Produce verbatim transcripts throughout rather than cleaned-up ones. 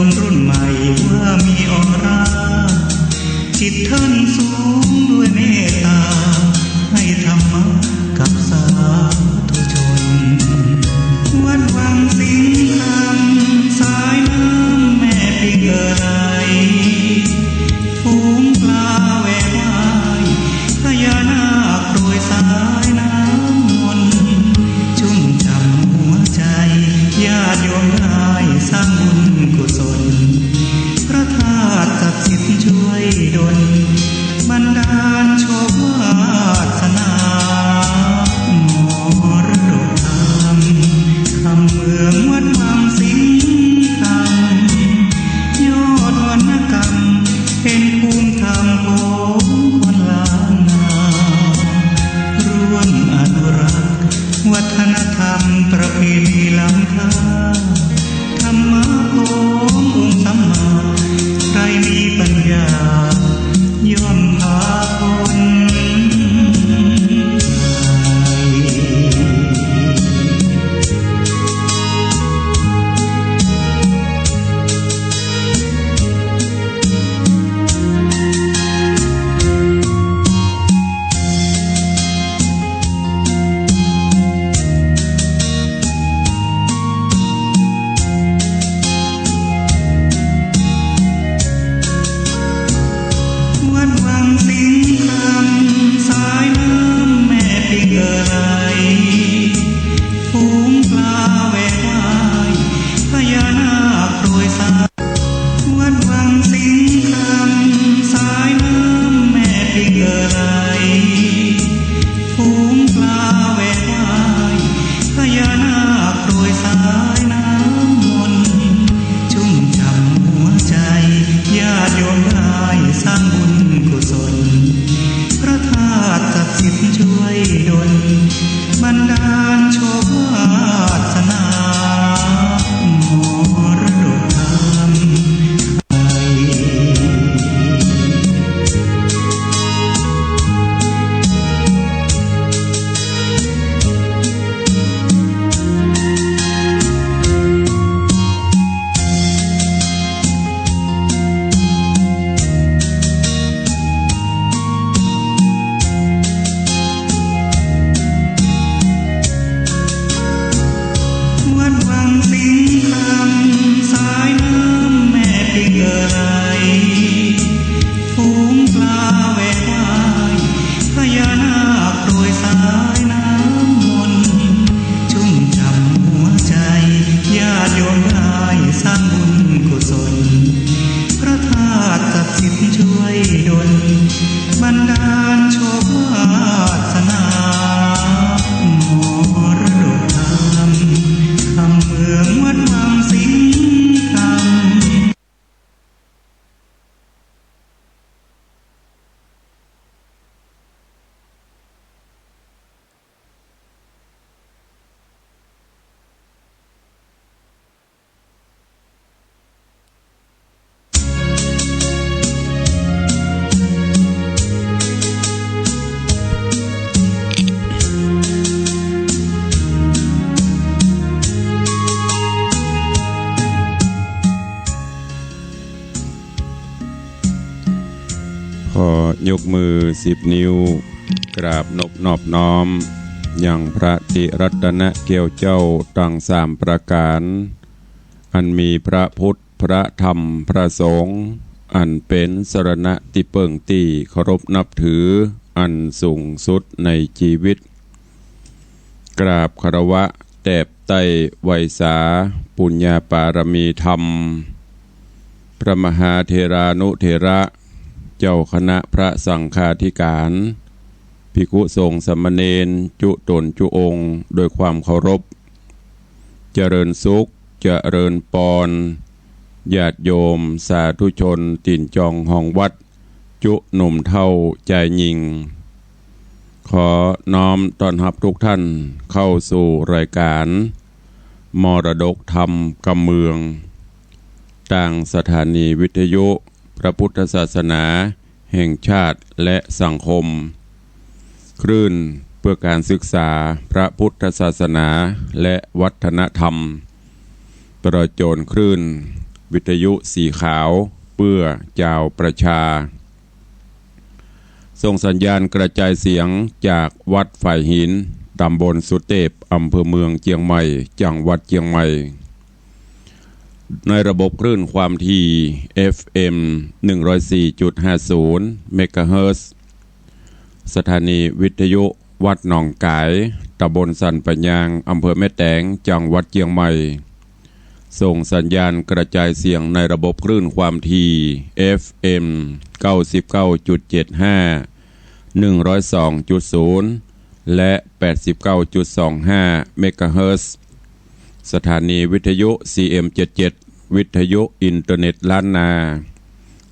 คนรุ่นใหม่ว่ามีออร่า จิตท่านสูงด้วยเมตตา ให้ธรรมะกับสาธุชน วัดวังสิงห์คำ สายน้ำแม่ปิงเอ่อไหล ฝูงปลาแหวกว่าย พญานาคโปรยสายน้ำมนต์ ชุ่มฉ่ำหัวใจ ญาติโยมได้สร้างบุญกุศล พระธาตุศักดิ์สิทธิ์ช่วยดล บันดาลโชควาสนา มรดกธรรม คำเมืองวัดวังสิงห์คำ ยอดวรรณกรรม เป็นภูมิธรรมของคนล้านนา ร่วมอนุรักษ์วัฒนธรรมประเพณีล้ำค่า ธรรมะขององค์สัมมา ใครมีปัญญา ย่อมพาพ้นภัย วัดวังสิงห์คำ สายน้ำแม่ปิงเอ่อไหล ฝูงปลาแหวกว่าย พญานาคโปรยสาย วัดวังสิงห์คำ สายน้ำแม่ปิงเอ่อไหล ฝูงปลาแหวกว่าย พญานาคโปรยสายน้ำมนต์ ชุ่มฉ่ำหัวใจ ญาติโยมได้สร้างบุญกุศล พระธาตุศักดิ์สิทธิ์ช่วยดล บันดาลโชควาสนา มรดกธรรมไทย วัดวังสิงห์คำ สายน้ำแม่ปิงเอ่อไหล ฝูงปลาแหวกว่าย พญานาคโปรยสายน้ำมนต์ ชุ่มฉ่ำหัวใจ ญาติโยมได้สร้างบุญกุศล พระธาตุศักดิ์สิทธิ์ช่วยดล บันดาลโชควาสนา มรดกธรรม คำเมืองวัดวังสิงห์คำขอยกมือสิบนิ้ว กราบนบนอบน้อม ยังพระติรัตนแก้วเจ้าตังสามประก๋าน อันมีพระพุทธ พระธรรม พระสงฆ์ อันเป๋นสรณะตี้เปิ้งตี้เคารพนับถือ อันสูงสุดในจีวิต กราบคารวะแตบไต้ไหว้สาปุญญาปารมีธรรม พระมหาเถรานุเถระ เจ้าคณะพระสังฆาธิการ ภิกขุสงฆ์สามเณรจุ๊ต๋นจุ๊องค์ โดยความเคารพ เจริญสุข เจริญปอน ญาติโยมสาธุชนตี๋นจองฮองวัด จุ๊หนุ่มเฒ่าจายญิง ขอน้อมต้อนฮับทุกท่านเข้าสู่รายการมรดกธรรมกำเมือง ตางสถานีวิทยุพระพุทธศาสนาแห่งชาติและสังคม คลื่นเพื่อการศึกษาพระพุทธศาสนาและวัฒนธรรม ประโจนคลื่น วิทยุสีขาวเปื้อจาวประชา ส่งสัญญาณกระจายเสียงจากวัดฝายหิน ตำบลสุเตป อำเภอเมืองเจียงใหม่ จังหวัดเจียงใหม่ ในระบบคลื่นความถี่ เอฟเอ็ม หนึ่งร้อยสี่จุดห้าศูนย์ เมกะเฮิรตซ์ สถานีวิทยุวัดหนองก๋าย ตำบลสันป่ายาง อำเภอแม่แตง จังหวัดเจียงใหม่ ส่งสัญญาณกระจายเสียงในระบบคลื่นความถี่ เอฟเอ็ม เก้าสิบเก้าจุดเจ็ดห้า หนึ่งร้อยสองจุดศูนย์ และ แปดสิบเก้าจุดสองห้า เมกะเฮิรตซ์ สถานีวิทยุ ซีเอ็มเจ็ดเจ็ด วิทยุอินเทอร์เน็ตล้านนา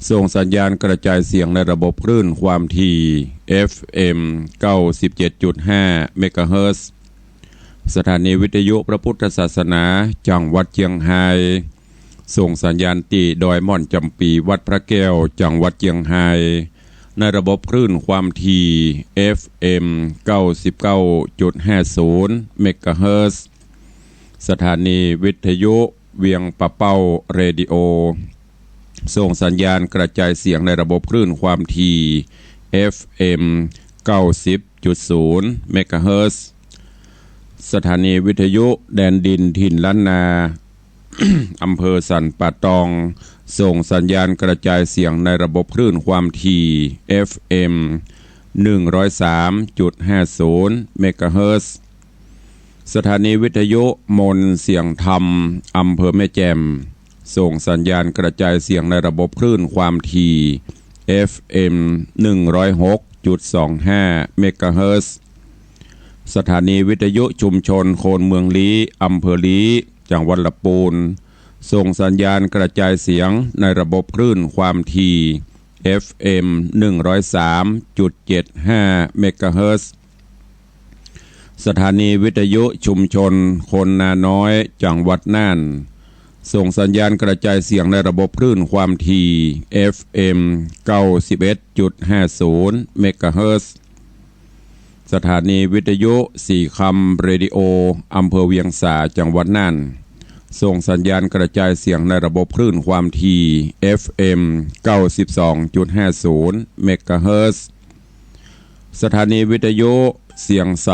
ส่งสัญญาณกระจายเสียงในระบบคลื่นความถี่ เอฟเอ็ม เก้าสิบเจ็ดจุดห้า เมกะเฮิรตซ์ สถานีวิทยุพระพุทธศาสนา จังหวัดเจียงฮาย ส่งสัญญาณตี้ดอยม่อนจำปี วัดพระแก้ว จังหวัดเจียงฮาย ในระบบคลื่นความถี่ เอฟเอ็ม เก้าสิบเก้าจุดห้าศูนย์ เมกะเฮิรตซ์ สถานีวิทยุเวียงป่าเป้าเรดิโอ ส่งสัญญาณกระจายเสียงในระบบคลื่นความถี่ เอฟเอ็ม เก้าสิบจุดศูนย์ เมกะเฮิรตซ์ สถานีวิทยุแดนดินถิ่นล้านนา อำเภอสันป่าตอง ส่งสัญญาณกระจายเสียงในระบบคลื่นความถี่ เอฟเอ็ม หนึ่งร้อยสามจุดห้าศูนย์ เมกะเฮิรตซ์ สถานีวิทยุมนต์เสียงธรรม อำเภอแม่แจ่ม ส่งสัญญาณกระจายเสียงในระบบคลื่นความถี่ เอฟเอ็ม หนึ่งร้อยหกจุดสองห้า เมกะเฮิรตซ์ สถานีวิทยุชุมชนโคนเมืองลี้ อำเภอลี้ จังหวัดลำปูน ส่งสัญญาณกระจายเสียงในระบบคลื่นความถี่ เอฟเอ็ม หนึ่งร้อยสามจุดเจ็ดห้า เมกะเฮิรตซ์ สถานีวิทยุชุมชนโคนนาน้อย จังหวัดน่าน ส่งสัญญาณกระจายเสียงในระบบคลื่นความถี่ เอฟเอ็ม เก้าสิบเอ็ดจุดห้าศูนย์ เมกะเฮิรตซ์ สถานีวิทยุสีคำเรดิโอ อำเภอเวียงสา จังหวัดน่าน ส่งสัญญาณกระจายเสียงในระบบคลื่นความถี่ เอฟเอ็ม เก้าสิบสองจุดห้าศูนย์ เมกะเฮิรตซ์ สถานีวิทยุเสียงใส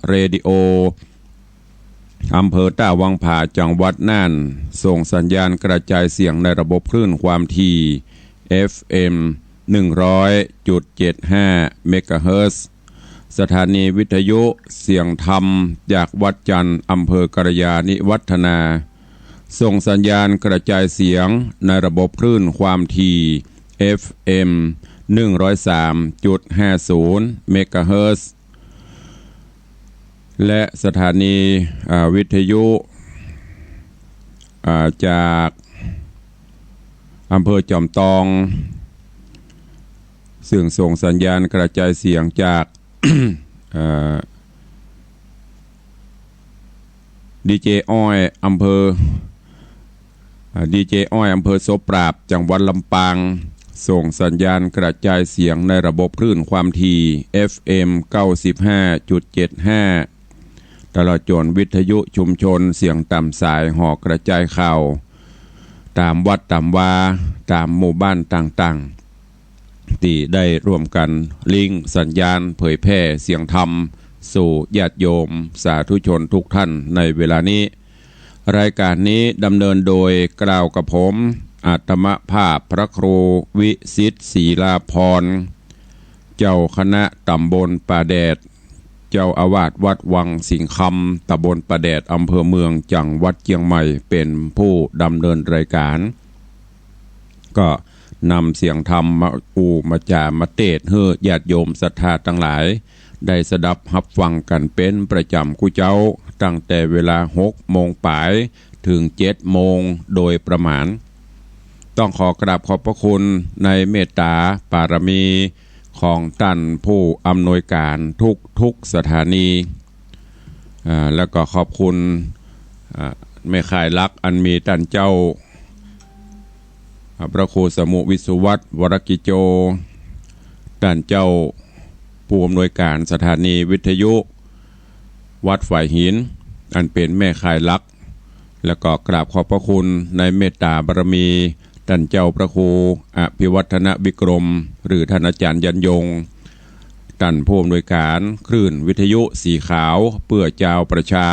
เรดิโอ อำเภอต้าวังผา จังหวัดน่าน ส่งสัญญาณกระจายเสียงในระบบคลื่นความถี่ เอฟเอ็ม หนึ่งร้อยจุดเจ็ดห้า เมกะเฮิรตซ์ สถานีวิทยุเสียงธรรมจากวัดจันทร์ อำเภอกัลยาณิวัฒนา ส่งสัญญาณกระจายเสียงในระบบคลื่นความถี่ เอฟเอ็ม หนึ่งร้อยสามจุดห้าศูนย์ เมกะเฮิรตซ์ และสถานี อ่า วิทยุ อ่า จากอำเภอจอมตอง ซึ่งส่งสัญญาณกระจายเสียงจาก อ่า ดีเจอ้อย อำเภอ อ่า ดีเจอ้อย อำเภอโสปราบ จังหวัดลำปาง ส่งสัญญาณกระจายเสียงในระบบคลื่นความถี่ เอฟเอ็ม เก้าสิบห้าจุดเจ็ดห้า ตลอดจ๋นวิทยุชุมชนเสียงต๋ามสายหอกระจายข่าว ต๋ามวัดต๋ามวา ต๋ามหมู่บ้านต่างๆ ตี้ได้ร่วมกั๋นลิงก์สัญญาณเผยแผ่เสียงธรรมสู่ญาติโยมสาธุชนทุกท่านในเวลานี้ รายการนี้ดำเนินโดยกล่าวกับผม อาตมาภาพพระครูวิสิทธิ์ ศรีลาภรณ์ เจ้าคณะต๋ำบลป่าแดด เจ้าอาวาสวัดวังสิงห์คำ ต๋ำบลป่าแดด อำเภอเมือง จังหวัดเจียงใหม่ เป๋นผู้ดำเนินรายการ ก็นำเสียงธรรมมาอู้มาจ๋ามาเตสน์หื้อญาติโยมศรัทธาตังหลาย ได้สดับฮับฟังกั๋นเป๋นประจ๋ำกู้เจ๊า ตั้งแต่เวลาหกโมงป๋าย เถิงเจ็ดโมงโดยประมาณ ต้องขอกราบขอบพระคุณในเมตต๋าปารมีของต้านผู้อำนวยการทุกๆ สถานี อ่า แล้วก็ขอบคุณ อ่า แม่ข่ายหลักอันมีต้านเจ้า อ่า พระครูสมุห์ วิศวัฒน์ วรกิจโจ ต้านเจ้าผู้อำนวยการสถานีวิทยุวัดฝายหิน อันเป๋นแม่ข่ายหลัก แล้วก็กราบขอบพระคุณในเมตตาบารมีต้านเจ้าพระครูอภิวัฒนวิกรม หรือต้านอาจ๋ารย์ยันยง ต้านผู้อำนวยก๋านคลื่นวิทยุสีขาวเปื้อจาวประชา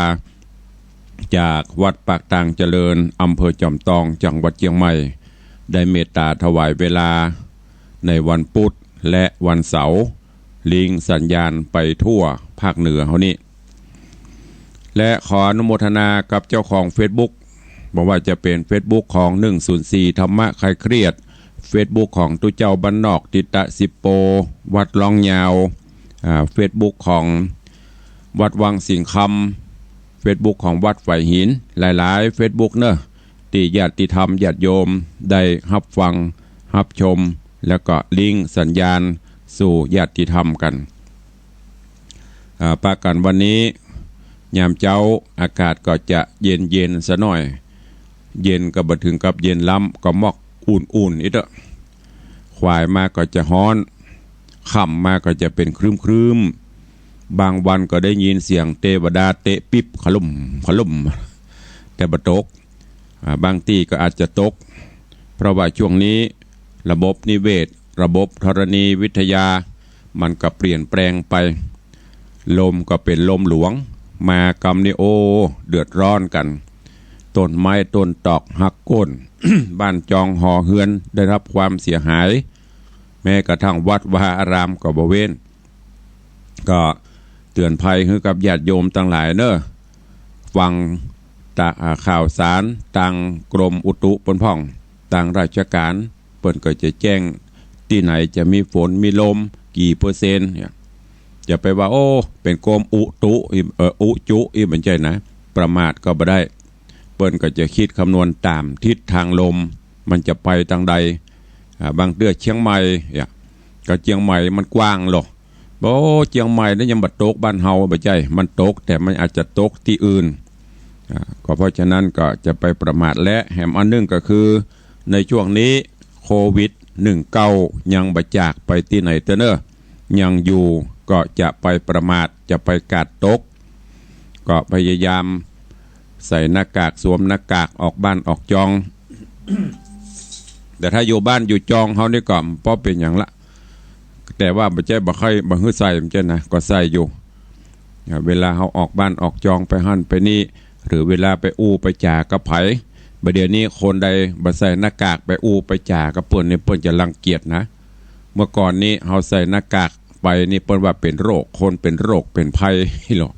จากวัดปากตางเจริญ อำเภอจอมตอง จังหวัดเจียงใหม่ ได้เมตตาถวายเวลาในวันพุธและวันเสาร์ ลิงก์สัญญาณไปทั่วภาคเหนือเฮานี้ และขออนุโมทนากับเจ้าของเฟซบุ๊ก บ่ว่าจะเป๋นเฟซบุ๊กของหนึ่งศูนย์สี่ธรรมะคลายเครียด เฟซบุ๊กของตุ๊เจ้าบ้านนอกติตะสิบโป วัดล่องยาว อ่า เฟซบุ๊กของวัดวังสิงห์คำ เฟซบุ๊กของวัดฝายหิน หลายๆ เฟซบุ๊กเนาะ ตี้ญาติธรรมญาติโยมได้ฮับฟัง ฮับชม แล้วก็ลิงก์สัญญาณสู่ญาติธรรมกั๋น อ่า ปะกั๋นวันนี้ ยามเจ๊าอากาศก็จะเย็นๆ สะหน้อย เย็นก็บ่เถิงกับเย็นล้ำ ก็หมอกอุ่นๆ อิดเต๊อะ ขวายมาก็จะฮ้อน ค่ำมาก็จะเป๋นครึ้มๆ บางวันก็ได้ยินเสียงเตวดาเตะปิ๊บ ขลุ่ม ขลุ่ม แต่บ่ตก อ่า บางตี้ก็อาจจะตก เพราะว่าช่วงนี้ระบบนิเวศ ระบบธรณีวิทยา มันก็เปลี่ยนแปลงไป ลมก็เป๋นลมหลวง มากำนี้ โอ้ เดือดร้อนกั๋น ต้นไม้ต้นตอกหักโค่น บ้านจองหอเฮือนได้ฮับความเสียหาย แม้กระทั่งวัดวาอารามก็บ่เว้น ก็เตื๋อนภัยหื้อกับญาติโยมตังหลายเนาะ ฟังตะ อ่า ข่าวสารตางกรมอุตุเปิ้นพ่อง ตางราชก๋านเปิ้นก็จะแจ้ง ตี้ไหนจะมีฝนมีลมกี่เปอร์เซ็นต์เนี่ย จะไปว่า โอ้ เป๋นกรมอุตุอิ เอ่อ อุจุอิ บ่ใจ้นะ ประมาทก็บ่ได้ เปิ้นก็จะกึ๊ดคำนวณต๋ามทิศตางลม มันจะไปตางใด อ่า บางเตื้อเจียงใหม่ เนี่ย ก็เจียงใหม่มันกว้างลอ โอ้ เจียงใหม่นี่ยังบ่ตกบ้านเฮา บ่ใจ้ มันตก แต่มันอาจจะตกตี้อื่น อ่า ก็เพราะฉะนั้นก็จะไปประมาท และแหมอันนึ่งก็คือ ในช่วงนี้โควิดหนึ่งเก้ายังบ่จากไปตี้ไหนเตื้อเนาะ ยังอยู่ ก็จะไปประมาท จะไปกาดตก ก็พยายามใส่หน้ากาก สวมหน้ากากออกบ้านออกจอง แต่ถ้าอยู่บ้านอยู่จองเฮานี่ก็บ่เป๋นหยังละ แต่ว่าบ่ใจ้บ่ใค่ บ่หื้อใส่ บ่ใจ้นะ ก็ใส่อยู่ อ่า เวลาเฮาออกบ้านออกจองไปหั้นไปนี่ หรือเวลาไปอู้ไปจ๋ากับใผ บ่าเดี่ยวนี้คนใดบ่ใส่หน้ากากไปอู้ไปจ๋ากับเปิ้นนี่ เปิ้นจะรังเกียจนะ เมื่อก่อนนี้เฮาใส่หน้ากากไปนี่เปิ้นว่าเป๋นโรค คนเป๋นโรคเป๋นภัยลอ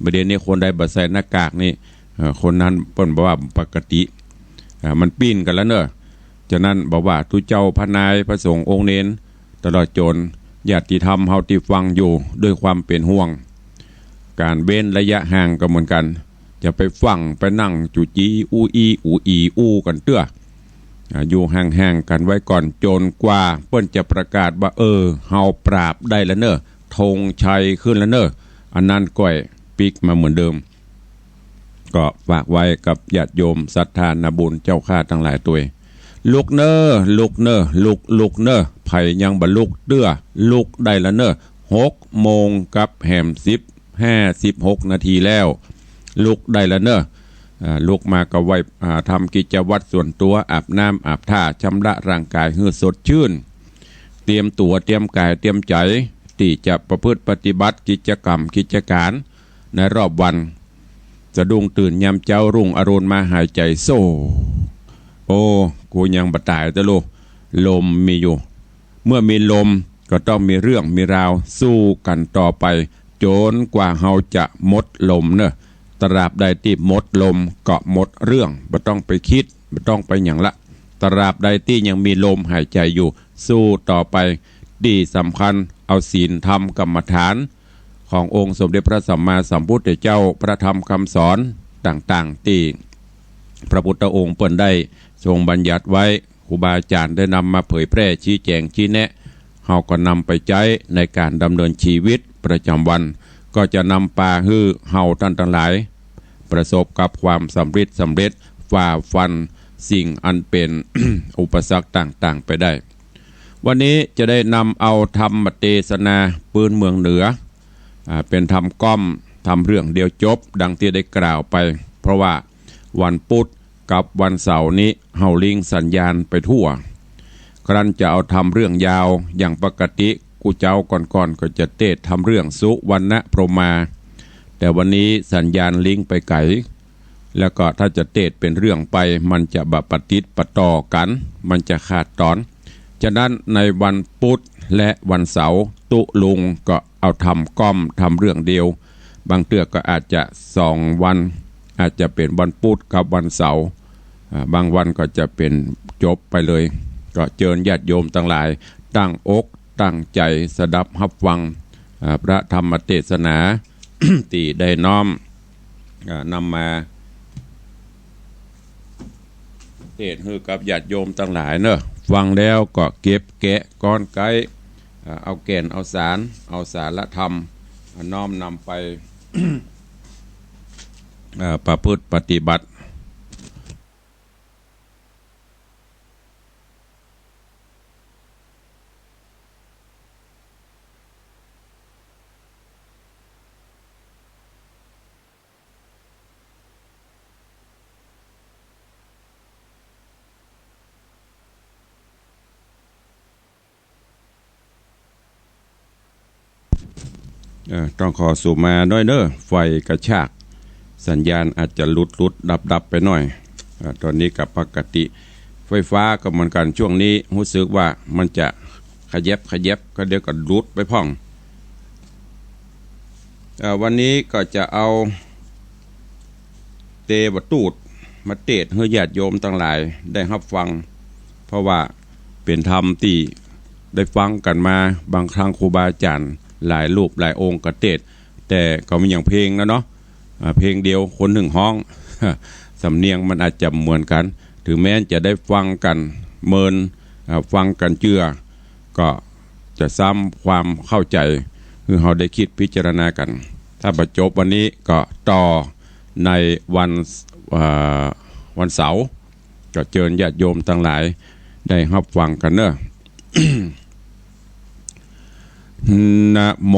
บ่าเดี่ยวนี้คนใดบ่ใส่หน้ากากนี่ เอ่อ คนนั้นเปิ้นบ่ว่าปกติ อ่า มันปิ้นกั๋นแล้วเนาะ ฉะนั้นบ่ว่าตุ๊เจ้าพระนาย พระสงฆ์องค์เณร ตลอดจ๋นญาติธรรมเฮาตี้ฟังอยู่ ด้วยความเป๋นห่วง ก๋านเว้นระยะห่างก็เหมือนกั๋น จะไปฟั่งไปนั่งจู๋จีอู้อี้อู้อี่อู้กั๋นเตื้อ อ่า อยู่ห่างๆ กั๋นไว้ก่อน จ๋นกว่าเปิ้นจะประกาศว่า เออ เฮาปราบได้แล้วเนาะ ธงชัยขึ้นแล้วเนาะ อันนั้นก้อยปิ๊กมาเหมือนเดิม ก็ฝากไว้กับญาติโยมศรัทธานาบุญเจ้าข้าตังหลายตวย ลุกเน่อ ลุกเน่อ ลุก ลุกเน่อ ใผยังบ่ลุกเตื้อ ลุกได้แล้วเน่อ หกโมงกับแหมสิบห้า สิบหกนาทีแล้ว ลุกได้แล้วเน่อ อ่า ลุกมาก็ไหว้ อ่า ทำกิจวัตรส่วนตั๋ว อาบน้ำอาบท่า ชำระร่างก๋ายหื้อสดชื่น เตรียมตั๋ว เตรียมก๋าย เตรียมใจ๋ ตี้จะประพฤติปฏิบัติกิจกรรมกิจก๋านในรอบวัน สะดุ้งตื่นยามเจ๊ารุ่งอรุณมาหายใจ๋โซ่ โอ้ กูยังบ่ต๋ายเตื้อลูก ลมมีอยู่ เมื่อมีลมก็ต้องมีเรื่องมีราวสู้กั๋นต่อไป จ๋นกว่าเฮาจะหมดลมเน่อ ตราบใดตี้หมดลมก็หมดเรื่อง บ่ต้องไปกึ๊ด บ่ต้องไปหยังละ ตราบใดตี้ยังมีลมหายใจ๋อยู่ สู้ต่อไป ตี้สำคัญเอาศีลธรรมกรรมฐาน ขององค์สมเด็จพระสัมมาสัมพุทธเจ้า พระธรรมคำสอนต่างๆ ตี้พระพุทธองค์เปิ้นได้ทรงบัญญัติไว้ ครูบาอาจ๋ารย์ได้นำมาเผยแพร่ ชี้แจ๋ง ชี้แนะ เฮาก็นำไปใจ๊ในก๋านดำเนินชีวิตประจ๋ำวัน ก็จะนำปาหื้อเฮาต้านตังหลาย ประสบกับความสำริดสำเร็จ ฝ่าฟันสิ่งอันเป๋น อุปสรรคต่างๆ ไปได้ วันนี้จะได้นำเอาธรรมเตสนาปื้นเมืองเหนือ อ่า เป๋นธรรมก้อม ธรรมเรื่องเดียวจบ ดังตี้ได้กล่าวไป เพราะว่า วันปุธกับวันเสาร์นี้เฮาลิงก์สัญญาณไปทั่ว ครั้นจะเอาธรรมเรื่องยาว อย่างปกติกู้เจ๊าก่อนๆ ก็จะเตสน์ธรรมเรื่องสุวรรณพรหมา แต่วันนี้สัญญาณลิงก์ไปไก๋ แล้วก็ถ้าจะเตสน์เป๋นเรื่องไป มันจะบ่ปะติดปะต่อกั๋น มันจะขาดต๋อน ฉะนั้นในวันปุธและวันเสาร์ตุ๊ลุงก็เอาธรรมก้อมธรรมเรื่องเดียว บางเตื้อก็อาจจะสองวัน อาจจะเป๋นวันปุธกับวันเสาร์ อ่า บางวันก็จะเป๋นจบไปเลย ก็เจิญญาติโยมตังหลายตั้งอกตั้งใจ๋สดับฮับฟัง อ่า พระธรรมเตสนา ตี้ได้น้อม อ่า นำมา เตสน์หื้อกับญาติโยมตังหลายเนาะ ฟังแล้วก็เก็บแกะก้อนไก๊ อ่า เอาแก่นเอาสาร เอาสารธรรม อ่า น้อมนำไป อ่า ประพฤติปฏิบัติ เอ่อ ต้องขอสุมาด้วยเน้อ ไฟกระชาก สัญญาณอาจจะหลุดๆ ดับๆ ไปหน้อย เอ่อ ต๋อนนี้ก็ปกติ ไฟฟ้าก็เหมือนกั๋น ช่วงนี้ฮู้สึกว่ามันจะขยับขยับ ก็เดี๋ยวก็หลุดไปพ่อง เอ่อ วันนี้ก็จะเอา เตวทูตมาเตสน์หื้อญาติโยมตังหลายได้ฮับฟัง เพราะว่าเป๋นธรรมตี้ได้ฟังกั๋นมา บางครั้งครูบาอาจ๋ารย์หลายรูปหลายองค์ก็เตสน์ แต่ก็มีอย่างเพลงนะเนาะ อ่า เพลงเดียวคนนึ่งฮ้อง สำเนียงมันอาจจะเหมือนกั๋น ถึงแม้จะได้ฟังกั๋นเมิน อ่า ฟังกั๋นเจื้อ ก็จะสร้างความเข้าใจ๋ หื้อเฮาได้กึ๊ดพิจารณากั๋น ถ้าบ่จบวันนี้ก็ต่อในวัน เอ่อ วันเสาร์ ก็เจิญญาติโยมตังหลายได้ฮับฟังกั๋นเน้อ นะโม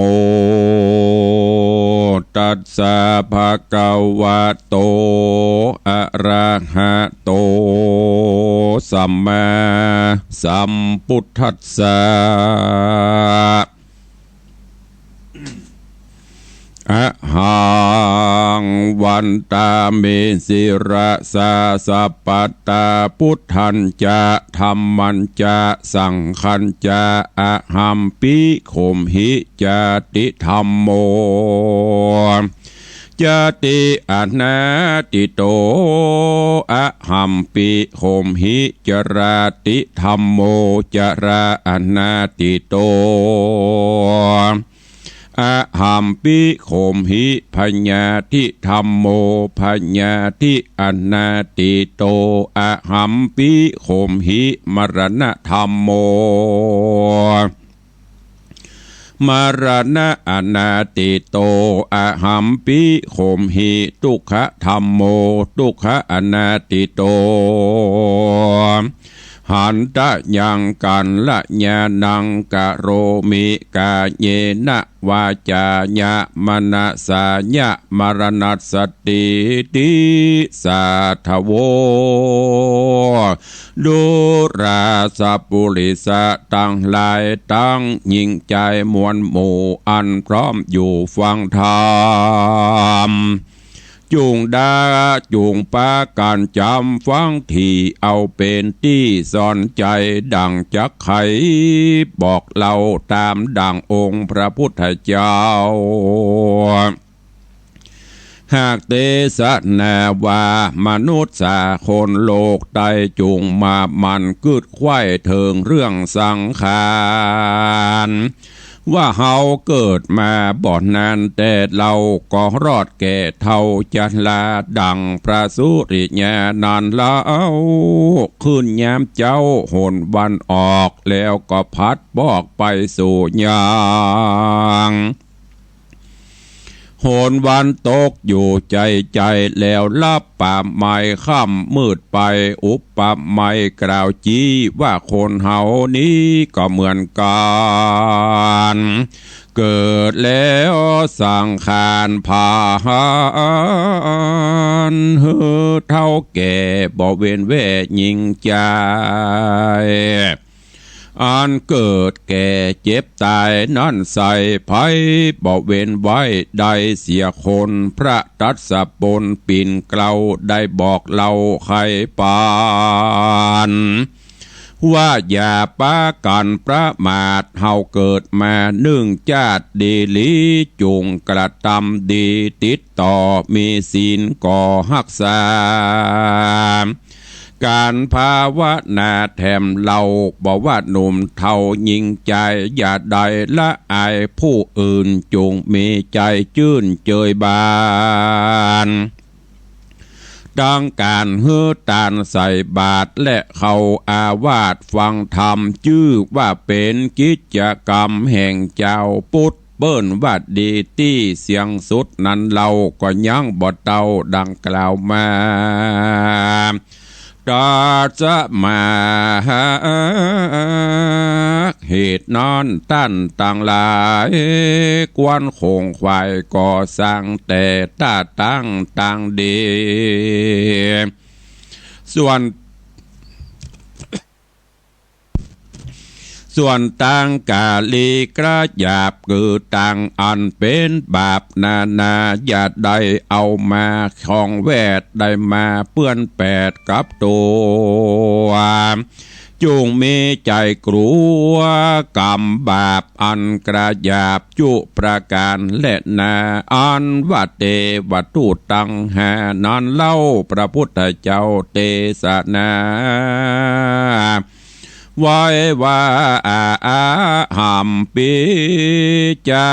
ตัสสะ ภะคะวะโต อะระหะโต สัมมาสัมพุทธัสสะ อะหัง วันตามิ ศิรสา สัพพัตตา พุทธัญจะ ธัมมัญจะ สังฆัญจะ อะหัมปิ โขมหิ จาติธัมโม จาติอนาติโต อะหัมปิ โขมหิ จราติธัมโม จราอนาติโต อะหัมปิ โขมหิ พยาธิธัมโม พยาธิอนาติโต อะหัมปิ โขมหิ มรณะธัมโม มรณะอนาติโต อะหัมปิ โขมหิ ทุกขะธัมโม ทุกขะอนาติโต หันตะยัง กัลยาณัง กะโรมิ กาเยนะ วาจายะ มะนะสายะ มะระณัสสะติ ติสาทะโว ดูราสะปุริสะตังหลาย ตังญิงจายมวลหมู่ อันพร้อมอยู่ฟังธรรม จุ่งดาจุ่งปากั๋นจ๋ำฟัง ตี้เอาเป๋นตี้สอนใจ๋ ดั่งจักไขบอกเล่า ต๋ามดั่งองค์พระพุทธเจ้า หากเตสนาว่า มนุษย์สาคนโลกใต้ จุ่งมาหมั่นกึ๊ดไขว้เถิงเรื่องสังขาร ว่าเฮาเกิดมาบ่นานแต่เล่า ก็รอดแก่เฒ่าจะลา ดั่งพระสุริยานั้นเล่า ขึ้นยามเจ๊าหนวันออก แล้วก็พัดบอกไปสู่ยัง หนวันตกอยู่ใจ้ใจ้ แล้วลับป่าไม้ค่ำมืดไป อุปไมยกล่าวจี้ว่าคนเฮานี้ก็เหมือนกั๋น เกิดแล้วสังขารผ่าน หื้อเฒ่าแก่บ่เว้นแว่ญิงจาย อันเกิดแก่เจ็บต๋ายนั้นใส่ ใผบ่เว้นไว้ได้เสียคน พระตัสสะปนปิ่นเกล้าได้บอกเล่าไขปัน ว่าอย่าปากั๋นประมาท เฮาเกิดมานึ่งจาติดีหลี จุ่งกระตำดีติดต่อ มีศีลก็ฮักษา ก๋านภาวนาแถมเล่า บ่ว่าหนุ่มเฒ่าญิงจาย อย่าได้ละอายผู้อื่น จุ่งมีใจ๋จื้นเจยบาน ตังก๋านหื้อตานใส่บาตร และเข้าอาวาสฟังธรรม จื้อว่าเป๋นกิจกรรมแห่งจาวพุทธ เปิ้นว่าดีตี้เสี้ยงสุด นั้นเล่าก็ยังบ่เต้าดังกล่าวมา ตัสมา เหตุนั้นต้านตังหลาย ควรขงขวายก่อสร้างแต่ต้าตั้งตังดี ส่วน ส่วนตังกาลีกระหยาบ คือตังอันเป๋นบาปนานา อย่าได้เอามาของแวด ได้มาเปื้อนแปดกับตั๋ว จุ่งมีใจ๋กลัวกรรมบาปอันกระหยาบจุประก๋านแลนา อันว่าเตวทูตตังห้านั้นเล่า พระพุทธเจ้าเตสนา ไว้ว่า อะหัมปิ จา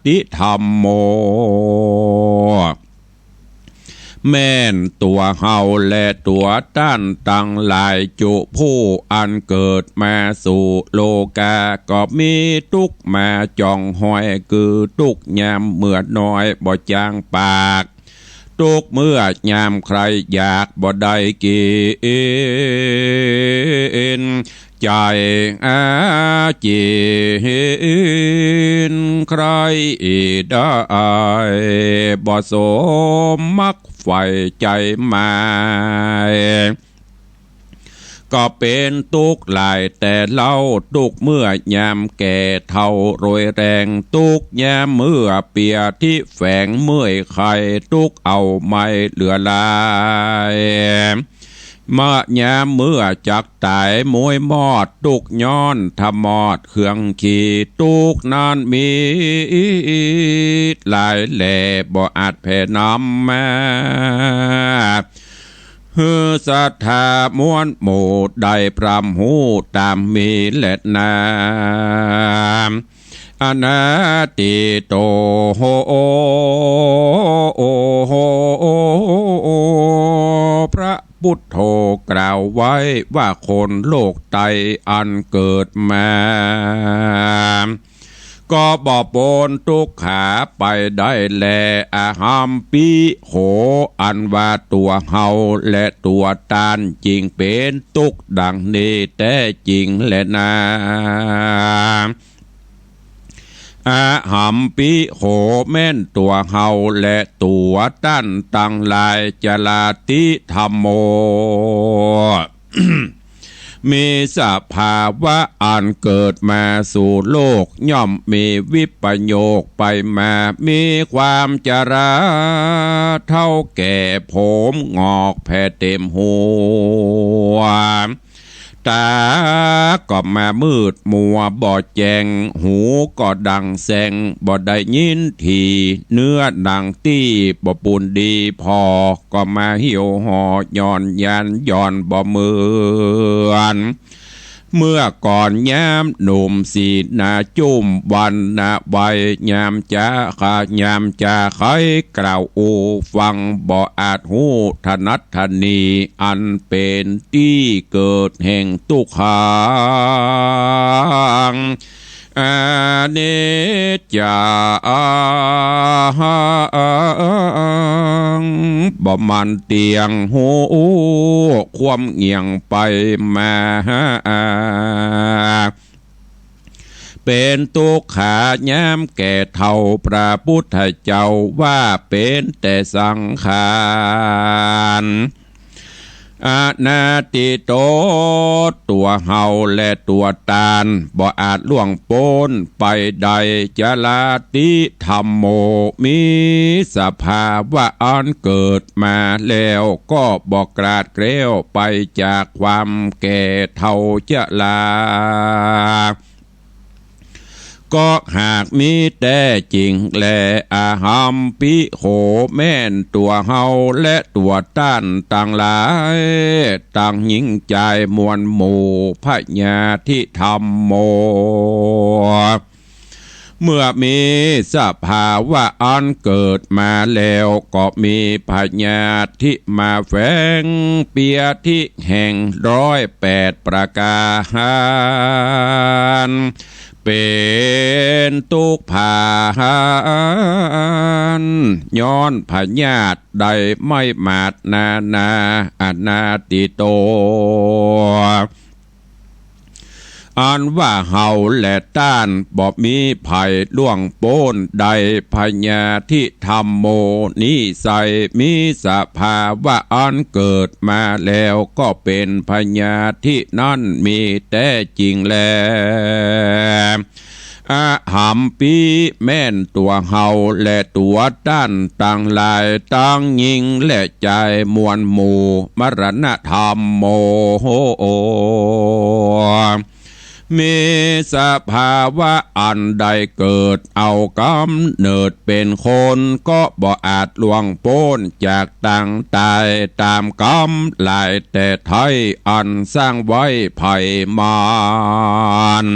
ติธัมโม แม่นตั๋วเฮาและตั๋วต้านตังหลายจุผู้อันเกิดมาสู่โลกา ก็มีตุ๊กข์มาจ่องหอย คือตุ๊กข์ยามเมื่อน้อยบ่จางปาก ตุ๊กข์เมื่อยามใคร่อยากบ่ได้กิ๋น ใจ๋อาเจียน ใคร่ได้บ่สมมักใฝ่ใจ๋หมาย ก็เป๋นตุ๊กข์หลายแต่เล่า ตุ๊กข์เมื่อยามแก่เฒ่าโรยแรง ตุ๊กข์ยามเมื่อเปียธิแฝงเมื่อยไข้ ตุ๊กข์เอาไม้เหลือหลาย เมื่อยามเมื่อจักต๋ายมวยมอด ตุ๊กข์ย้อนทะมอดเครื่องขี่ ตุ๊กข์นั้นมีหลายแลบ่อาจแผ่นำมา หื้อศรัทธามวลหมู่ได้พร่ำฮู้ต๋ามมีแลนา อนาติโต พระพุทโธกล่าวไว้ว่าคนโลกไตอันเกิดมา ก็บ่ป๊นตุ๊กขาไปได้แล อะหัมปิโข อันว่าตั๋วเฮาและตั๋วต้านจึงเป๋นตุ๊กข์ดังนี้แต๊จริงแลนา อะหัมปิโข แม่นตั๋วเฮาและตั๋วต้านตังหลาย จาติธัมโม มีสภาวะอันเกิดมาสู่โลก ย่อมมีวิปโยคไปมา มีความจรา เฒ่าแก่ผมหงอกแผ่เต๋มหัว ต๋าก็มามืดมัวบ่แจ้ง หูก็ดังแซงบ่ได้ยินถี่ เนื้อหนังตี้บ่ปูนดีพอ ก็มาหิวห่อหย่อนยานหย่อนบ่เหมือนเมื่อก่อน ยามหนุ่มสีหน้าจุ้ม วรรณะวัย ยามจะขะ ยามจะไขกล่าวอู้ฟัง บ่อาจฮู้ถนัดถนี อันเป๋นตี้เกิดแห่งตุ๊กขัง อนิจจัง บ่มั่นเตี้ยง ฮู้ความเงี่ยงไปมา เป๋นตุ๊กขายามแก่เฒ่า พระพุทธเจ้าว่าเป๋นแต่สังขาร อนาทิโต ตั๋วเฮาและตั๋วต้าน บ่อาจล่วงป๊นไปได้ จราติธัมโม มีสภาวะอันเกิดมาแล้ว ก็บ่กลาดแคล้วไปจากความแก่เฒ่าชรา ก็หากมีแต๊จริงแล อหัมปิโข แม่นตั๋วเฮาและตั๋วต้านตังหลาย ตังหญิงจายมวลหมู่ พยาธิธัมโม เมื่อมีสภาวะอันเกิดมาแล้ว ก็มีพยาธิมาแฝงเปียธิแห่งร้อยแปดประก๋าร เป๋นตุ๊กข์ผาน ย้อนพยาธิได้ไหม้หมาดนานา อนาทิโต อันว่าเฮาและต้านบ่มีภัยล่วงป๊นได้ พยาธิธัมโมนี้ไซร้ มีสภาวะอันเกิดมาแล้ว ก็เป๋นพยาธินั้นมีแต๊จริงแล อหัมปิ แม่นตั๋วเฮาและตั๋วต้านตังหลาย ตังหญิงและจายมวลหมู่ มรณธัมโม มีสภาวะอันได้เกิดเอาก๋ำเนิดเป๋นคน ก็บ่อาจล่วงป๊นจากตังต๋ายต๋ามก๋ำหลายแต่ไท้ อันสร้างไว้ไผ่หมาน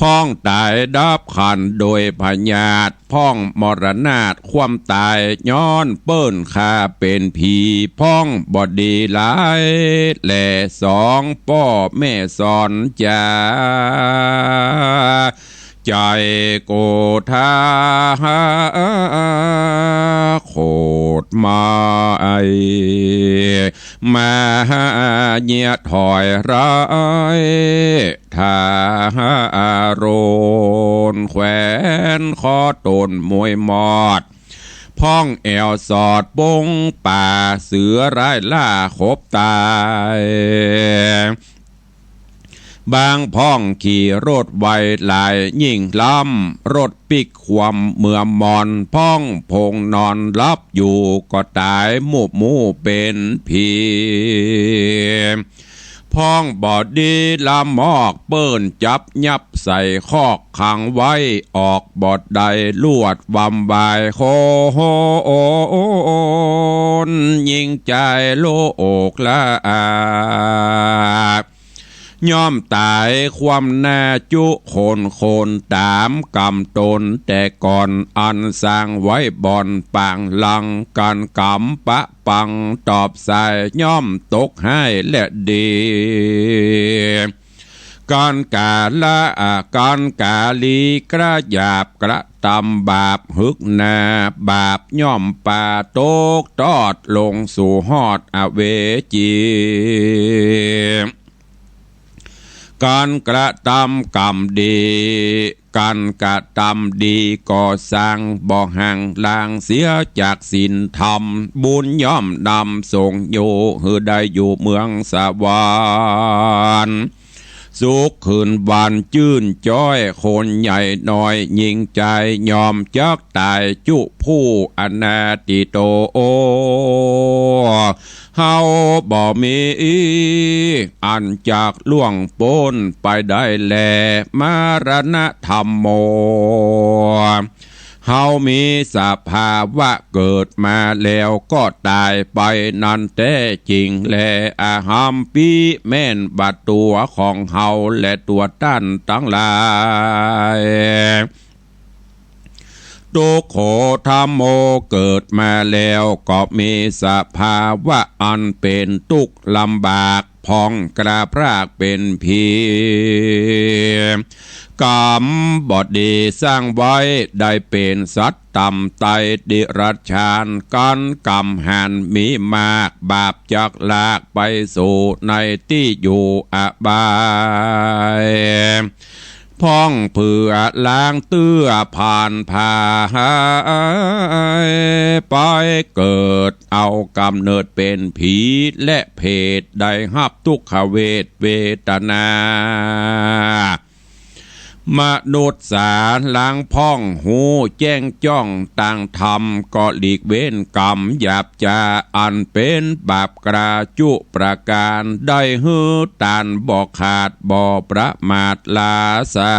พ่องต๋ายดับขันโดยพยาธิ พ่องมรณาทความต๋าย ย้อนเปิ้นข้าเป๋นผี พ่องบ่ดีหลายแล สองป้อแม่สอนจา ใจ๋โกธาโขดไม้ มาเยียะถอยร้าย ทาโรนแขวนคอต๋นมวยหมอด พ่องแอ่วสอดปงป่า เสือร้ายล่าขบต๋าย บางพ่องขี่รถไวหลายยิ่งล้ำ รถปิ๊กคว่ำเมือหมอน พ่องพงนอนหลับอยู่ ก็ต๋ายมูบหมู่เป๋นผี พ่องบ่ดีละมอก เปิ้นจับยับใส่คอกขังไว้ ออกบ่ได้ลวดวำวาย โขนหญิงจายโลกละอา ย่อมต๋ายความหน้าจุโขนโขนต๋ามกรรมต๋นแต่ก่อน อันสร้างไว้บ่อนปางหลัง ก๋านกรรมปะปังตอบสาย ย่อมตกฮ้ายและดี ก๋านก๋าละ ก๋านก๋าลีกระหยาบกระตำบาป หึกหนาบาปย่อมปาตกตอดลงสู่ฮอดอเวจี ก๋านกระตำกรรมดี ก๋านกระตำดีก็สร้าง บ่ห่างลางเสียจากศีลธรรม บุญย่อมนำส่งอยู่ หื้อได้อยู่เมืองสวรรค์ สุขคืนวันจื้นจ้อย คนใหญ่น้อยหญิงจาย ย่อมจักต๋ายจุผู้อนาทิโต เฮาบ่มีอันจักล่วงป๊นไปได้แล มรณธัมโม เฮามีสภาวะเกิดมาแล้วก็ต๋ายไปนั้นแต๊จริงแล อหัมปิ แม่นบ่าตั๋วของเฮาและตั๋วต้านตังหลาย ทุกโขธัมโม เกิดมาแล้วก็มีสภาวะอันเป๋นตุ๊กข์ลำบาก พ่องกล้าพรากเป๋นผี กรรมบ่ดีสร้างไว้ ได้เป๋นสัตว์ต่ำไต้ เดรัจฉาน ก๋านกรรมหันมีมาก บาปจักลากไปสู่ในตี้อยู่อบาย พ่องเปื้อล้างเตื้อผ่านผาย ไปเกิดเอาก๋ำเนิดเป๋นผีและเปรต ได้ฮับทุกขเวทเวทนา มนุษย์สา หลังพ่องฮู้แจ้งจ้องตางธรรม ก็หลีกเว้นกรรมหยาบจ๊า อันเป๋นบาปกล้าจุประก๋าน ได้หื้อตานบ่ขาด บ่ประมาทลาสา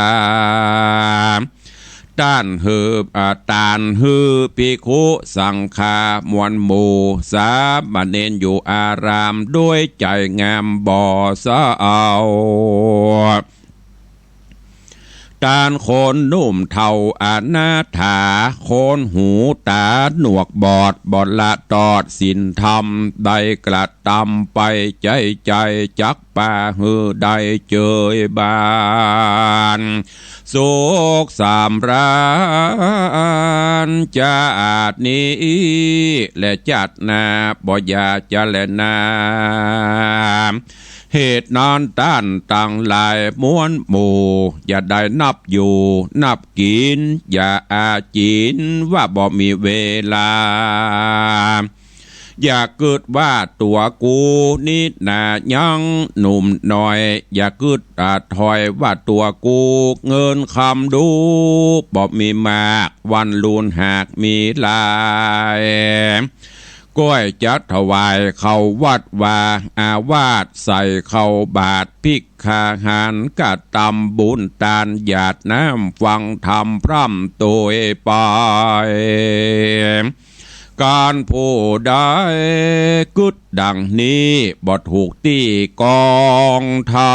ต้านหื้อ อ่า ตานหื้อภิกขุสังฆามวลหมู่ สามเณรอยู่อาราม ด้วยใจ๋งามบ่เศร้า ต้านคนหนุ่มเฒ่าอนาถา คนหูต๋าหนวกบอด บ่ละตอดศีลธรรม ได้กระตำไปใจ๊ใจ๋ จักปาหื้อได้เจยบาน สุขสำราญจาตินี้ และจาติหน้าบ่อย่าจะแลนา เหตุนั้นต้านตังหลายมวลหมู่ อย่าได้นับอยู่นับกิ๋น อย่าอาจิ๋นว่าบ่มีเวลา อย่ากึ๊ดว่าตั๋วกูนี้นายังหนุ่มน้อย อย่ากึ๊ด อ่า ถ้อยว่าตั๋วกู เงินคำดูบ่มีมาก วันลูนหากมีหลาย ก้อยจะถวายเข้าวัดวาอาวาส ใส่เข้าบาตรภิกขาหาร กระตำบุญตานหยาดน้ำฟังธรรมพร่ำโตยไป ก๋านผู้ใดกึ๊ดดังนี้ บ่ถูกตี้กองธรร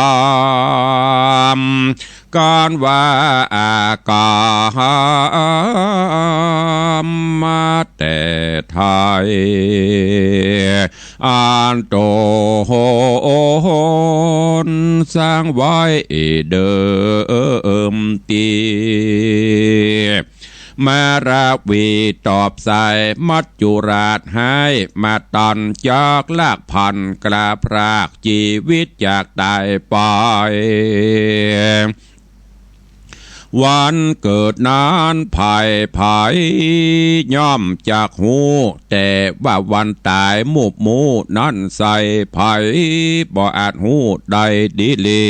ม ก๋านว่าอากรรมมาแต่ไท้ อันตนสร้างไว้เดิมตี้ มารวีตอบสาย มัจจุราชหายมาตัน จักลากพันกล้าพราก จีวิตจากต๋ายไป วันเกิดนั้นใผๆ ย่อมจักฮู้ แต่ว่าวันต๋ายมูบมู่นั้นใส่ ใผบ่อาจฮู้ได้ดีหลี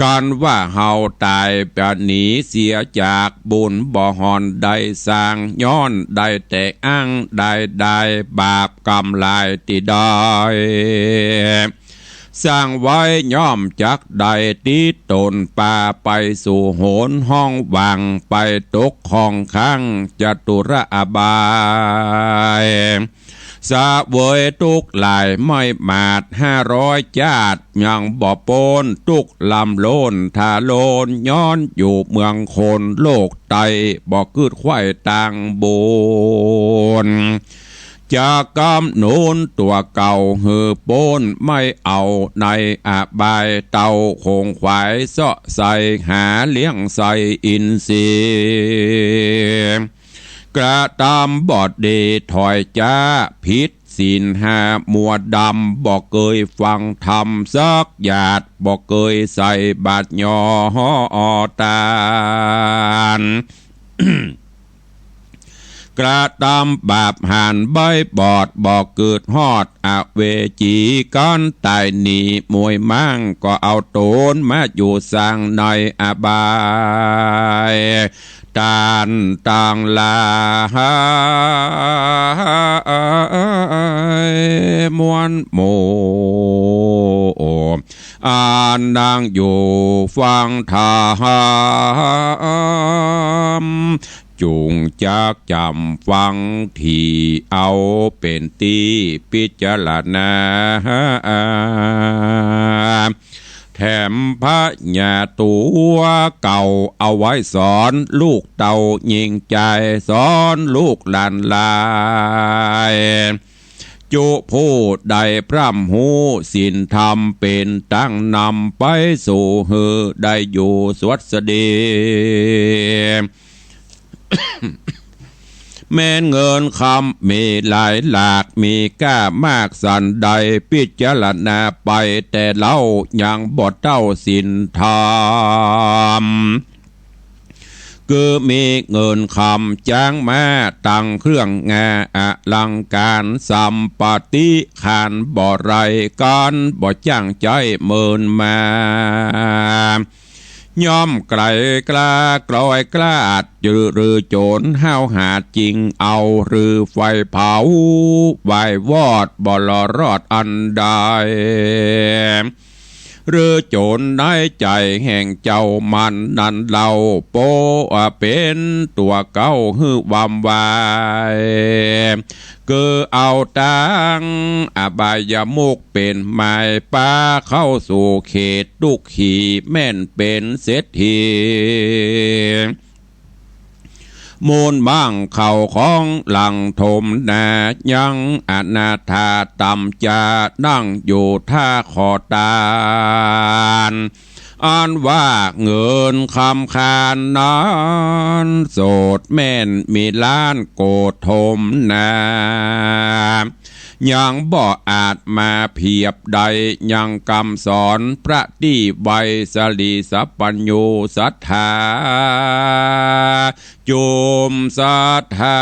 ก๋านว่าเฮาต๋ายบ่หนีเสียจากบุญ บ่ห่อนได้สร้าง ย้อนได้แต่อ้าง ได้ได้บาปกรรมหลายตี้ได้สร้างไว้ ย่อมจักได้ติดตนปา ไปสู่หนห้องว่าง ไปตกข้องขังจตุระอบาย เสวยตุ๊กข์หลายไม่หมาดห้าร้อยจ๊าด ยังบ่ป๊นตุ๊กข์ลำโลนทาโลน ย้อนอยู่เมืองคนโลกไต้ บ่กึ๊ดใค่ตางบุญ จะกำหนุนตั๋วเก่าหื้อป๊น ไม่เอาในอบายเตา ขงขวายเซาะใส่หาเลี้ยงใส่อินทรีย์ กระตำบ่ดีถ้อยจ๊า ผิดศีลห้ามัวดำ บ่เกยฟังธรรมสักหยาด บ่เกยใส่บาตรยอตาน กระตำบาปหันใบ้บอด บ่กึ๊ดฮอดอเวจี ก๋านต๋ายหนีมวยม้าง ก็เอาตนมาอยู่สร้างในอบาย ต้านตังหลายมวลหมู่ อันนั่งอยู่ฟังธรรม จุ่งจักจ๋ำฟัง ถี่เอาเป๋นตี้พิจารณา แถมพญาตั๋วเก่า เอาไว้สอนลูกเต้าญิงจาย สอนลูกหลานหลาย จุผู้ได้พร่ำฮู้ศีลธรรม เป๋นตังนำไปสู่หื้อได้อยู่สวัสดี แม้นเงินคำมีหลายหลาก มีก้ามากสันใด พิจารณาไปแต่เล่า ยังบ่เต้าศีลธรรม คือมีเงินคำจ๊างมา ตังเครื่องงาอลังก๋าร สัมปติขานบ่ไร้ กั๋นบ่จ้างใจ๊เมินมา ย่อมไกลกล้ากลอยกล้าด หรือโจ๋รห้าวหาจริงเอา หรือไฟเผาไหม้วอด บ่หลุดรอดอันใด หรือโจ๋รในใจ๋แห่งเจ้ามันนั้นเล่า โปะเป๋นตั๋วเก๊าหื้อวำวาย คือเอาตังอบายมุขเป๋นหมาย ปาเข้าสู่เขตทุกขี แม้นเป๋นเศรษฐี มูลบั้งข้าวของหลั่งถมนา ยังอนาถาต่ำจา นั่งอยู่ท่าขอตาน อันว่าเงินคำคานนั้น โสดแม้นมีล้านโกฏถมนา ยังบ่อาจมาเปียบได้ ยังกำสอนพระตี้ไว สะหลีสัพพัญญูศรัทธา จุมศรัทธา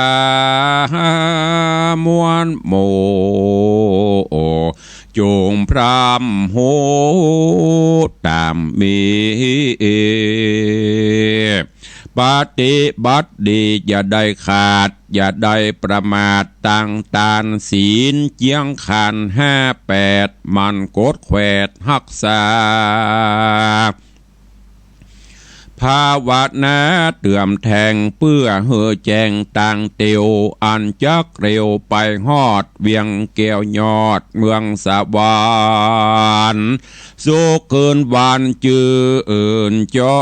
มวลหมู่ จุ่งพร่ำฮู้ต๋ามมี ปฏิบัติดีอย่าได้ขาด อย่าได้ประมาท ตังตานศีลเจียงขันธ์ห้าแปด หมั่นกวดแขวดฮักษา ภาวนาเติมแต่ง เปื้อหื้อแจ้งตางเตียว อันจักเร็วไปฮอด เวียงแก้วยอดเมืองสวรรค์ สุขคืนวันจื้นจ้อ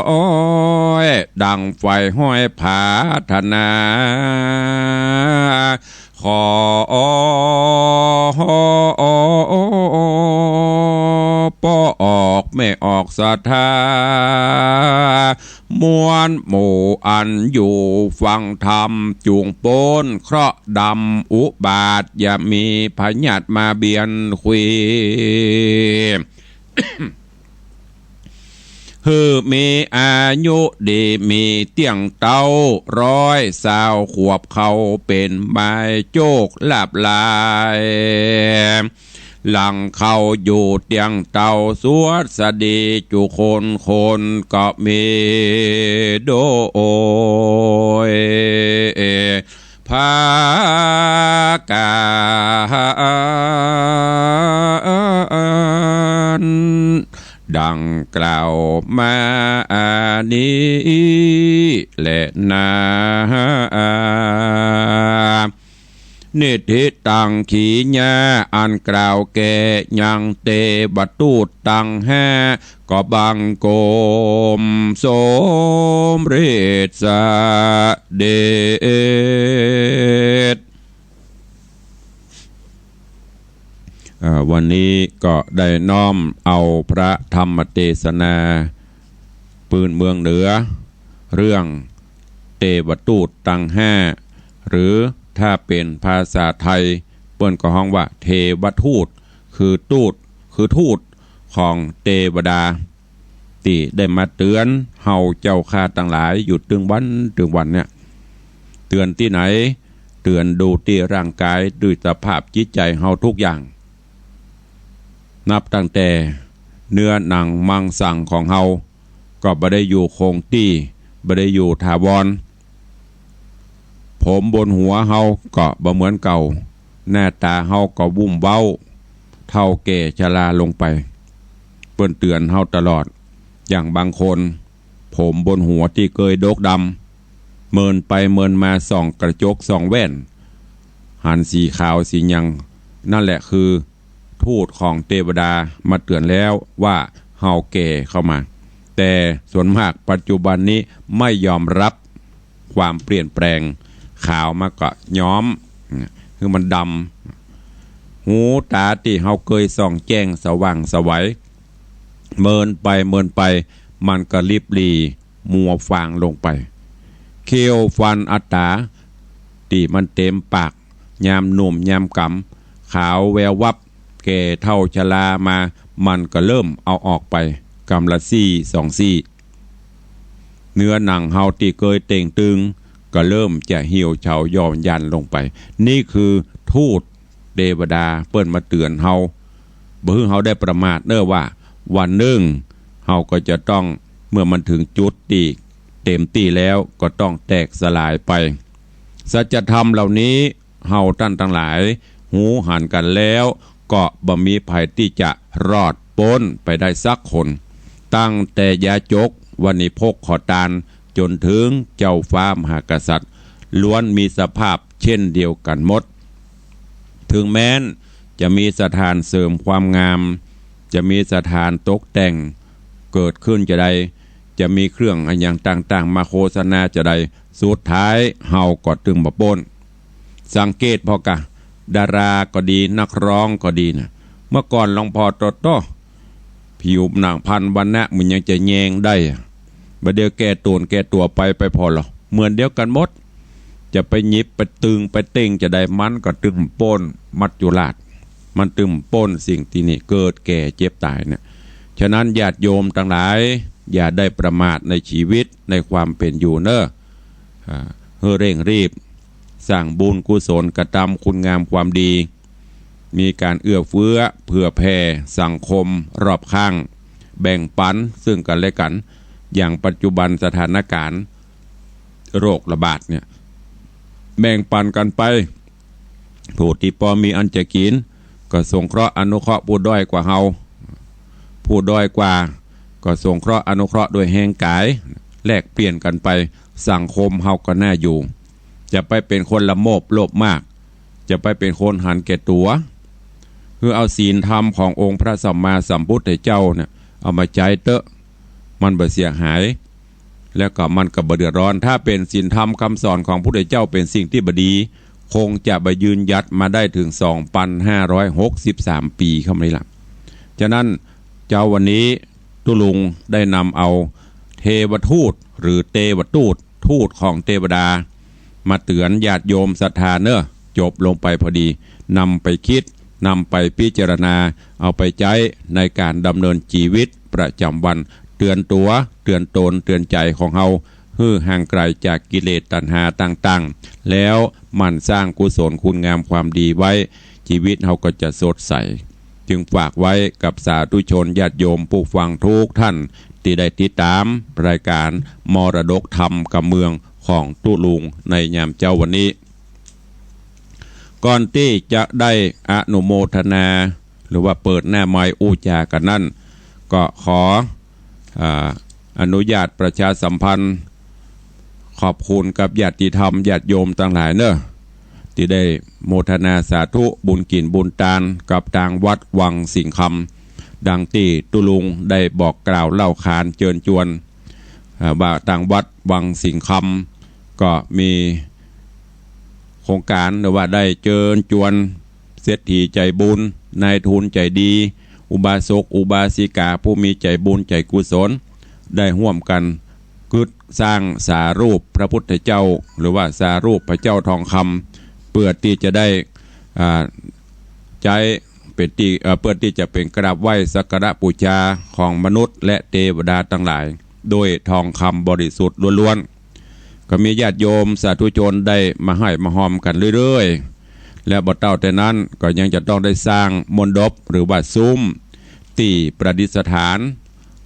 ย ดังใฝ่ห้อยผาถนา ขอป้อออกแม่ออกศรัทธา มวลหมู่อันอยู่ฟังธรรม จุ่งป๊นเคราะห์ดำอุบาท อย่ามีพยาธิมาเบียดควี หื้อมีอายุดีมีเตี้ยงเต๊า ร้อยซาวขวบเข้าเป๋นหมาย โจคลาภหลาย หลั่งเข้าอยู่เตี้ยงเต๊า สวัสดีจุคนคนก็มีโดย ผากั๋น ดังกล่าวมานี้แลนา นิทธิตัง ขีญา อันกล่าวแก่ยังเตวทูตตังห้า ก็บังคมสมเร็จเสด็จ อ่า วันนี้ก็ได้น้อมเอาพระธรรมเตสนาปืนเมืองเหนือ เรื่องเตวทูตตังห้า หรือถ้าเป๋นภาษาไทยเปิ้นก็ฮ้องว่าเทวทูต คือทูต คือทูตของเตวดา ตี้ได้มาเตื๋อนเฮาเจ้าข้าตังหลายอยู่ตึงวันตึงวันเนี่ย เตื๋อนตี้ไหน เตื๋อนดูตี้ร่างก๋าย ดูสภาพจิตใจ๋เฮาทุกอย่าง นับตั้งแต่เนื้อหนังมังสังของเฮา ก็บ่ได้อยู่คงตี้ บ่ได้อยู่ถาวร ผมบนหัวเฮาก็บ่เหมือนเก่า หน้าต๋าเฮาก็วุ้มเว้า เฒ่าแก่ชราลงไป เปิ้นเตื๋อนเฮาตลอด อย่างบางคน ผมบนหัวตี้เกยดกดำ เมินไปเมินมาส่องกระจกส่องแว่น หันสีขาวสีหยัง นั่นแหละคือ ทูตของเตวดามาเตื๋อนแล้วว่าเฮาแก่เข้ามา แต่ส่วนมากปัจจุบันนี้ไม่ยอมรับความเปลี่ยนแปลง ขาวมาก็ย้อมหื้อมันดำ หูต๋าตี้เฮาเกยส่องแจ้งสว่างไสว เมินไปเมินไป มันก็ลิบหรี่มัวฟางลงไป เขี้ยวฟันอาต๋าตี้มันเต็มปาก ยามหนุ่มยามก๋ำ ขาวแวววับ แก่เฒ่าชรามา มันก็เริ่มเอาออกไป กำละซี่สองซี่ เนื้อหนังเฮาตี้เกยเต่งตึง ก็เริ่มจะเหี่ยวเฉาหย่อนหยั่นลงไป นี่คือทูตเตวดาเปิ้นมาเตือนเฮา บ่หื้อเฮาได้ประมาทเน้อว่า วันนึ่งเฮาก็จะต้อง เมื่อมันเถิงจุดตี้เต็มตี้แล้ว ก็ต้องแตกสลายไป สัจธรรมเหล่านี้ เฮาต้านตังหลาย ฮู้หันกั๋นแล้ว ก็บ่มีใผตี้จะรอดป๊นไปได้สักคน ตั้งแต่ยาจก วณิพก ขอตาน จ๋นเถิงเจ้าฟ้ามหากษัตริย์ ล้วนมีสภาพเจ้นเดียวกั๋นหมด เถิงแม้นจะมีสถานเสริมความงาม จะมีสถานตกแต่งเกิดขึ้นจาใด จะมีเครื่องอะหยังต่างๆ มาโฆษณาจาใด สุดท้ายเฮาก็ตึงบ่ป๊น สังเกตผ่อก่ะ ดาราก็ดี นักร้องก็ดีนะ เมื่อก่อนหลวงพ่อโตโต ผิวหนังพรรณวรรณะมันยังจะแยงได้อะ บ่าเดี่ยวแก่ตั๋วแก่ตั๋วไป ไปผ่อละ เหมือนเดียวกั๋นหมด จะไปหยิบไปตึงไปเต่งจาใด มันก็ตึงป๊น มัจจุราช มันตึงป๊นสิ่งตี้นี่ เกิดแก่เจ็บต๋ายเนี่ย ฉะนั้นญาติโยมตังหลาย อย่าได้ประมาทในชีวิต ในความเป๋นอยู่เน้อ อ่า หื้อเร่งรีบ สร้างบุญกุศล กระตำคุณงามความดี มีก๋านเอื้อเฟื้อเผื่อแผ่สังคมรอบข้าง แบ่งปั๋นซึ่งกั๋นและกั๋น อย่างปัจจุบันสถานก๋ารณ์โรคระบาดเนี่ย แบ่งปั๋นกั๋นไป ผู้ตี้ปอมีอันจะกิ๋น ก็สงเคราะห์อนุเคราะห์ผู้ด้อยกว่าเฮา ผู้ด้อยกว่า ก็สงเคราะห์อนุเคราะห์โดยแฮงก๋าย แลกเปลี่ยนกั๋นไป สังคมเฮาก็น่าอยู่ จะไปเป๋นคนละโมบโลภมาก จะไปเป๋นคนหันแก่ตั๋ว คือเอาศีลธรรมขององค์พระสัมมาสัมพุทธเจ้าเนี่ย เอามาใจ๊เต๊อะ มันบ่เสียหาย แล้วก็มันก็บ่เดือดร้อน ถ้าเป๋นศีลธรรมคำสอนของพุทธเจ้าเป๋นสิ่งตี้บ่ดี คงจะบ่ยืนหยัดมาได้เถิงสองปันห้าร้อยหกสิบสามปี๋เข้ามานี้ละ ฉะนั้นเจ๊าวันนี้ตุ๊ลุงได้นำเอาเทวทูตหรือเตวทูต ทูตของเตวดา มาเตื๋อนญาติโยมศรัทธาเน้อ จบลงไปพอดี นำไปกึ๊ด นำไปพิจารณา เอาไปใจ๊ในก๋านดำเนินจีวิตประจ๋ำวัน เตื๋อนตั๋ว เตื๋อนต๋น เตื๋อนใจ๋ของเฮา หื้อห่างไก๋จากกิเลสตัณหาต่างๆ แล้วหมั่นสร้างกุศลคุณงามความดีไว้ จีวิตเฮาก็จะสดใส จึงฝากไว้กับสาธุชนญาติโยมผู้ฟังทุกท่านตี้ได้ติดต๋ามรายก๋านมรดกธรรมกำเมืองของตุ๊ลุงในยามเจ๊าวันนี้ ก่อนตี้จะได้อนุโมทนา หรือว่าเปิดหน้าไมค์อู้จ๋ากั๋นนั้น ก็ขอ อ่า อนุญาตประชาสัมพันธ์ ขอบคุณกับญาติธรรมญาติโยมตังหลายเน้อ ตี้ได้โมทนาสาธุบุญกิ๋นบุญตานกับตางวัดวังสิงห์คำ ดังตี้ตุ๊ลุงได้บอกกล่าวเล่าขานเจิญจวน อ่า ว่าตางวัดวังสิงห์คำก็มีโครงก๋าน หรือว่าได้เจิญจวนเศรษฐีใจ๋บุญ นายทุนใจ๋ดี อุบาสกอุบาสิกาผู้มีใจ๋บุญใจ๋กุศล ได้ฮ่วมกั๋นกึ๊ดสร้างสารูปพระพุทธเจ้า หรือว่าสารูปพระเจ้าทองคำ เปื้อตี้จะได้ อ่า ใจ๊เป๋นตี้ เอ่อ เปื้อตี้จะเป๋นกราบไหว้สักการะปู๋จาของมนุษย์และเตวดาตังหลาย โดยทองคำบริสุทธิ์ล้วนๆ ก็มีญาติโยมสาธุชนได้มาฮ่อยมาฮอมกั๋นเรื่อยๆ และบ่เต้าแต่นั้นก็ยังจะต้องได้สร้างมณฑปหรือว่าซุ้มตี้ประดิษฐาน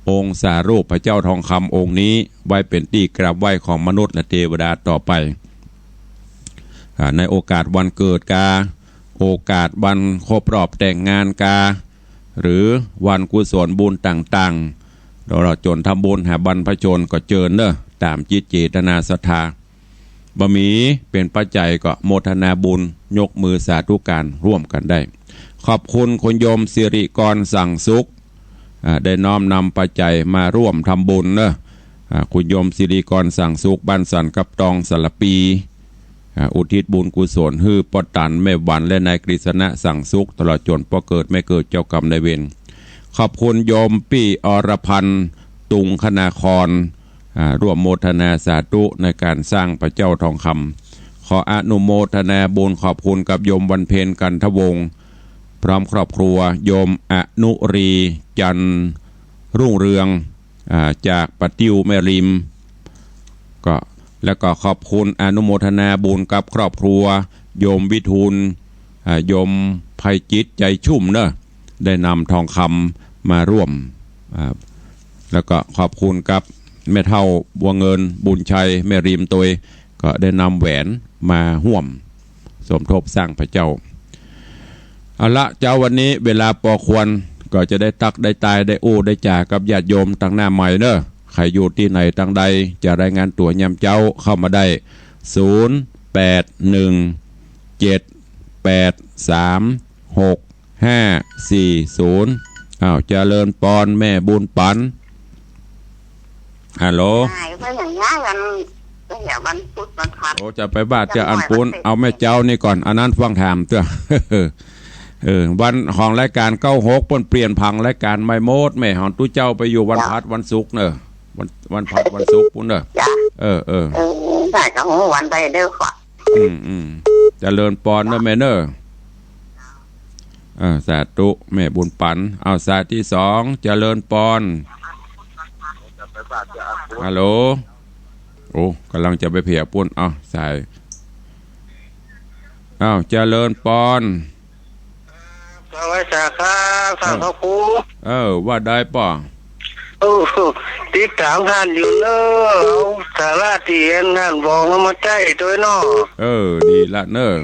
องค์สารูปพระเจ้าทองคำองค์นี้ไว้เป๋นตี้กราบไหว้ของมนุษย์และเตวดาต่อไป อ่า ในโอกาสวันเกิดกา โอกาสวันครบรอบแต่งงานกา หรือวันกุศลบุญต่างๆ ตลอดจ๋นทำบุญหาบรรพชนก็เจิญเน้อ ต๋ามจิตเจตนาศรัทธา บ่มีเป๋นปัจจัยก็โมทนาบุญ ยกมือสาธุก๋านฮ่วมกั๋นได้ ขอบคุณคุณโยมสิริกร สั่งสุข อ่า ได้น้อมนำปัจจัยมาร่วมทำบุญเน้อ อ่า คุณโยมสิริกร สั่งสุข บ้านสันกับตอง สารภี อ่า อุทิศบุญกุศลหื้อป้อตั๋น แม่หวัน และนายกฤษณะ สั่งสุข ตลอดจ๋นป้อเกิดแม่เกิดเจ้ากรรมนายเวร ขอบคุณโยมปี้อรพันธ์ ตุงคณาคร อ่า ร่วมโมทนาสาธุในก๋านสร้างพระเจ้าทองคำ ขออนุโมทนาบุญขอบคุณกับโยมวันเพ็ญ กันทวงศ์ พร้อมครอบครัว โยมอนุรี จันทร์รุ่งเรือง อ่า จากป่าติ้วแม่ริม ก็ แล้วก็ขอบคุณอนุโมทนาบุญกับครอบครัว โยมวิทูล อ่า โยมไพจิตร ใจชุ่มเนอะ ได้นำทองคำมาร่วม อ่า แล้วก็ขอบคุณกับแม่เฒ่าบัวเงิน บุญชัย แม่ริมตวย ก็ได้นำแหวนมาฮ่วมสมทบสร้างพระเจ้า เอาละเจ้า วันนี้เวลาปอควร ก็จะได้ตั๊กได้ตาย ได้อู้ได้จ๋ากับญาติโยมตังหน้าใหม่เนอะ ใผอยู่ตี้ไหนตังใด จะรายงานตั๋วยามเจ๊าเข้ามาได้ ศูนย์ แปด หนึ่ง เจ็ด แปด สาม หก ห้า สี่ ศูนย์ อ้าว เจริญปอนแม่บุญปั๋น ฮัลโหล หายไปอย่างเงี้ย วัน เดี๋ยววันพุธวันพฤหัส โอ้ จะไปบาดจะอันปูน เอาแม่เจ๊านี่ก่อน อันนั้นฟังถามเตื้อ เออ วันของรายก๋านเก้าหก เปิ้นเปลี่ยนผังรายก๋านใหม่หมด แม่ของตุ๊เจ้าไปอยู่วันพฤหัสวันศุกร์เนอะ วัน วันพฤหัสวันศุกร์ปู้นเนอะ จ้ะ เออ เออ เออ ได้ก็ฮู้วันได้เด้อขวัญ อืม อืม เจริญปอนเนอะแม่เนอะ เออ สาธุ แม่บุญปั๋น เอาสายตี้สอง เจริญปอน ฮัลโหล โอ้ ก่ำลังจะไปเผียปู้น เอาสาย เอา เจริญปอน สวัสดีครับ ท่านพระครู เออ ว่าได้ป้อ โอ้ ติดต๋ามท่านอยู่เนอะ เอาสาระตี้อันท่านบอกเอามาใจ๊ตวยเนาะ เออ ดีละเนอะ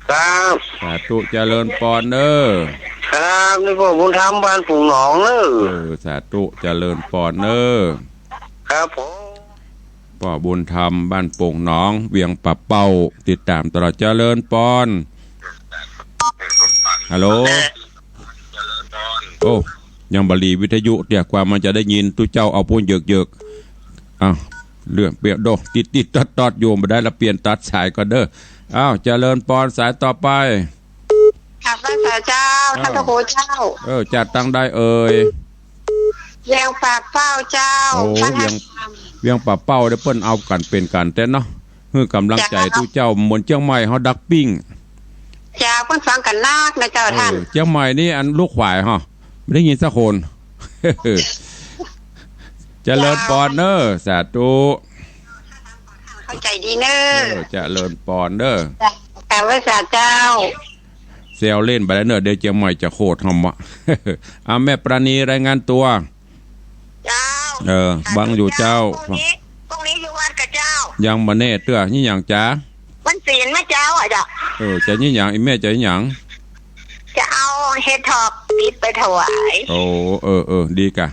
ครับ สาธุ เจริญปอนเนอะ ครับ นี่ป้อบุญธรรมบ้านโป่งหนองเนอะ เออ สาธุ เจริญปอนเนอะ ครับผม ป้อบุญธรรมบ้านโป่งหนอง เวียงป่าเป้า ติดต๋ามตลอด เจริญปอน ฮัลโหล โอ้ ยังบ่หลีวิทยุเตื้อ กว่ามันจะได้ยิน ตุ๊เจ้าเอาปู้นเยิกๆ อ้าว เรื่องเปลี่ยนโด ติดๆ ตอดๆ อยู่ บ่ได้ละ เปลี่ยนตัดสายก่อนเด้อ อ้าว เจริญปอน สายต่อไป กราบไหว้สาเจ้า อ้าว ท่านพระครูเจ้า เออ จากตังใดเอ่ย เวียงป่าเป้าเจ้า โอ้ พระธาตุ เวียง เวียงป่าเป้าเดี๋ยวเปิ้นเอากั๋นเป๋นกั๋นแต๊เนาะ หื้อก๋ำลังใจ๋ เจ้า ตุ๊เจ้า เหมือนเจียงใหม่เฮาดักปิ้ง เจ้า เปิ้นฟังกั๋นนักนะเจ้า เออ ท่าน เจียงใหม่นี่อันลูกขวายฮะ บ่ได้ยินสักคน เจริญปอนเนอะ สาธุ เข้าใจ๋ดีเนอะ เออ เจริญปอนเนอะ กราบไหว้สาเจ้า แซวเล่นไปแล้วเนอะ เดี๋ยวเจียงใหม่จะโขดเฮาอะ อ่ะ แม่ปราณีรายงานตั๋ว เจ้า เออ ฟังอยู่เจ้า พรุ่งนี้ พรุ่งนี้อยู่วัดก่อเจ้า ยังบ่แน่เตื้อ นี่หยังจ๊ะ วันศีลแม่เจ้าอะเจ้า เออ จะนี่หยัง อี่แม่จะนี่หยัง จะเอาเห็ดถอบติดไปถวาย โอ้ เออ เออ ดีก่ะ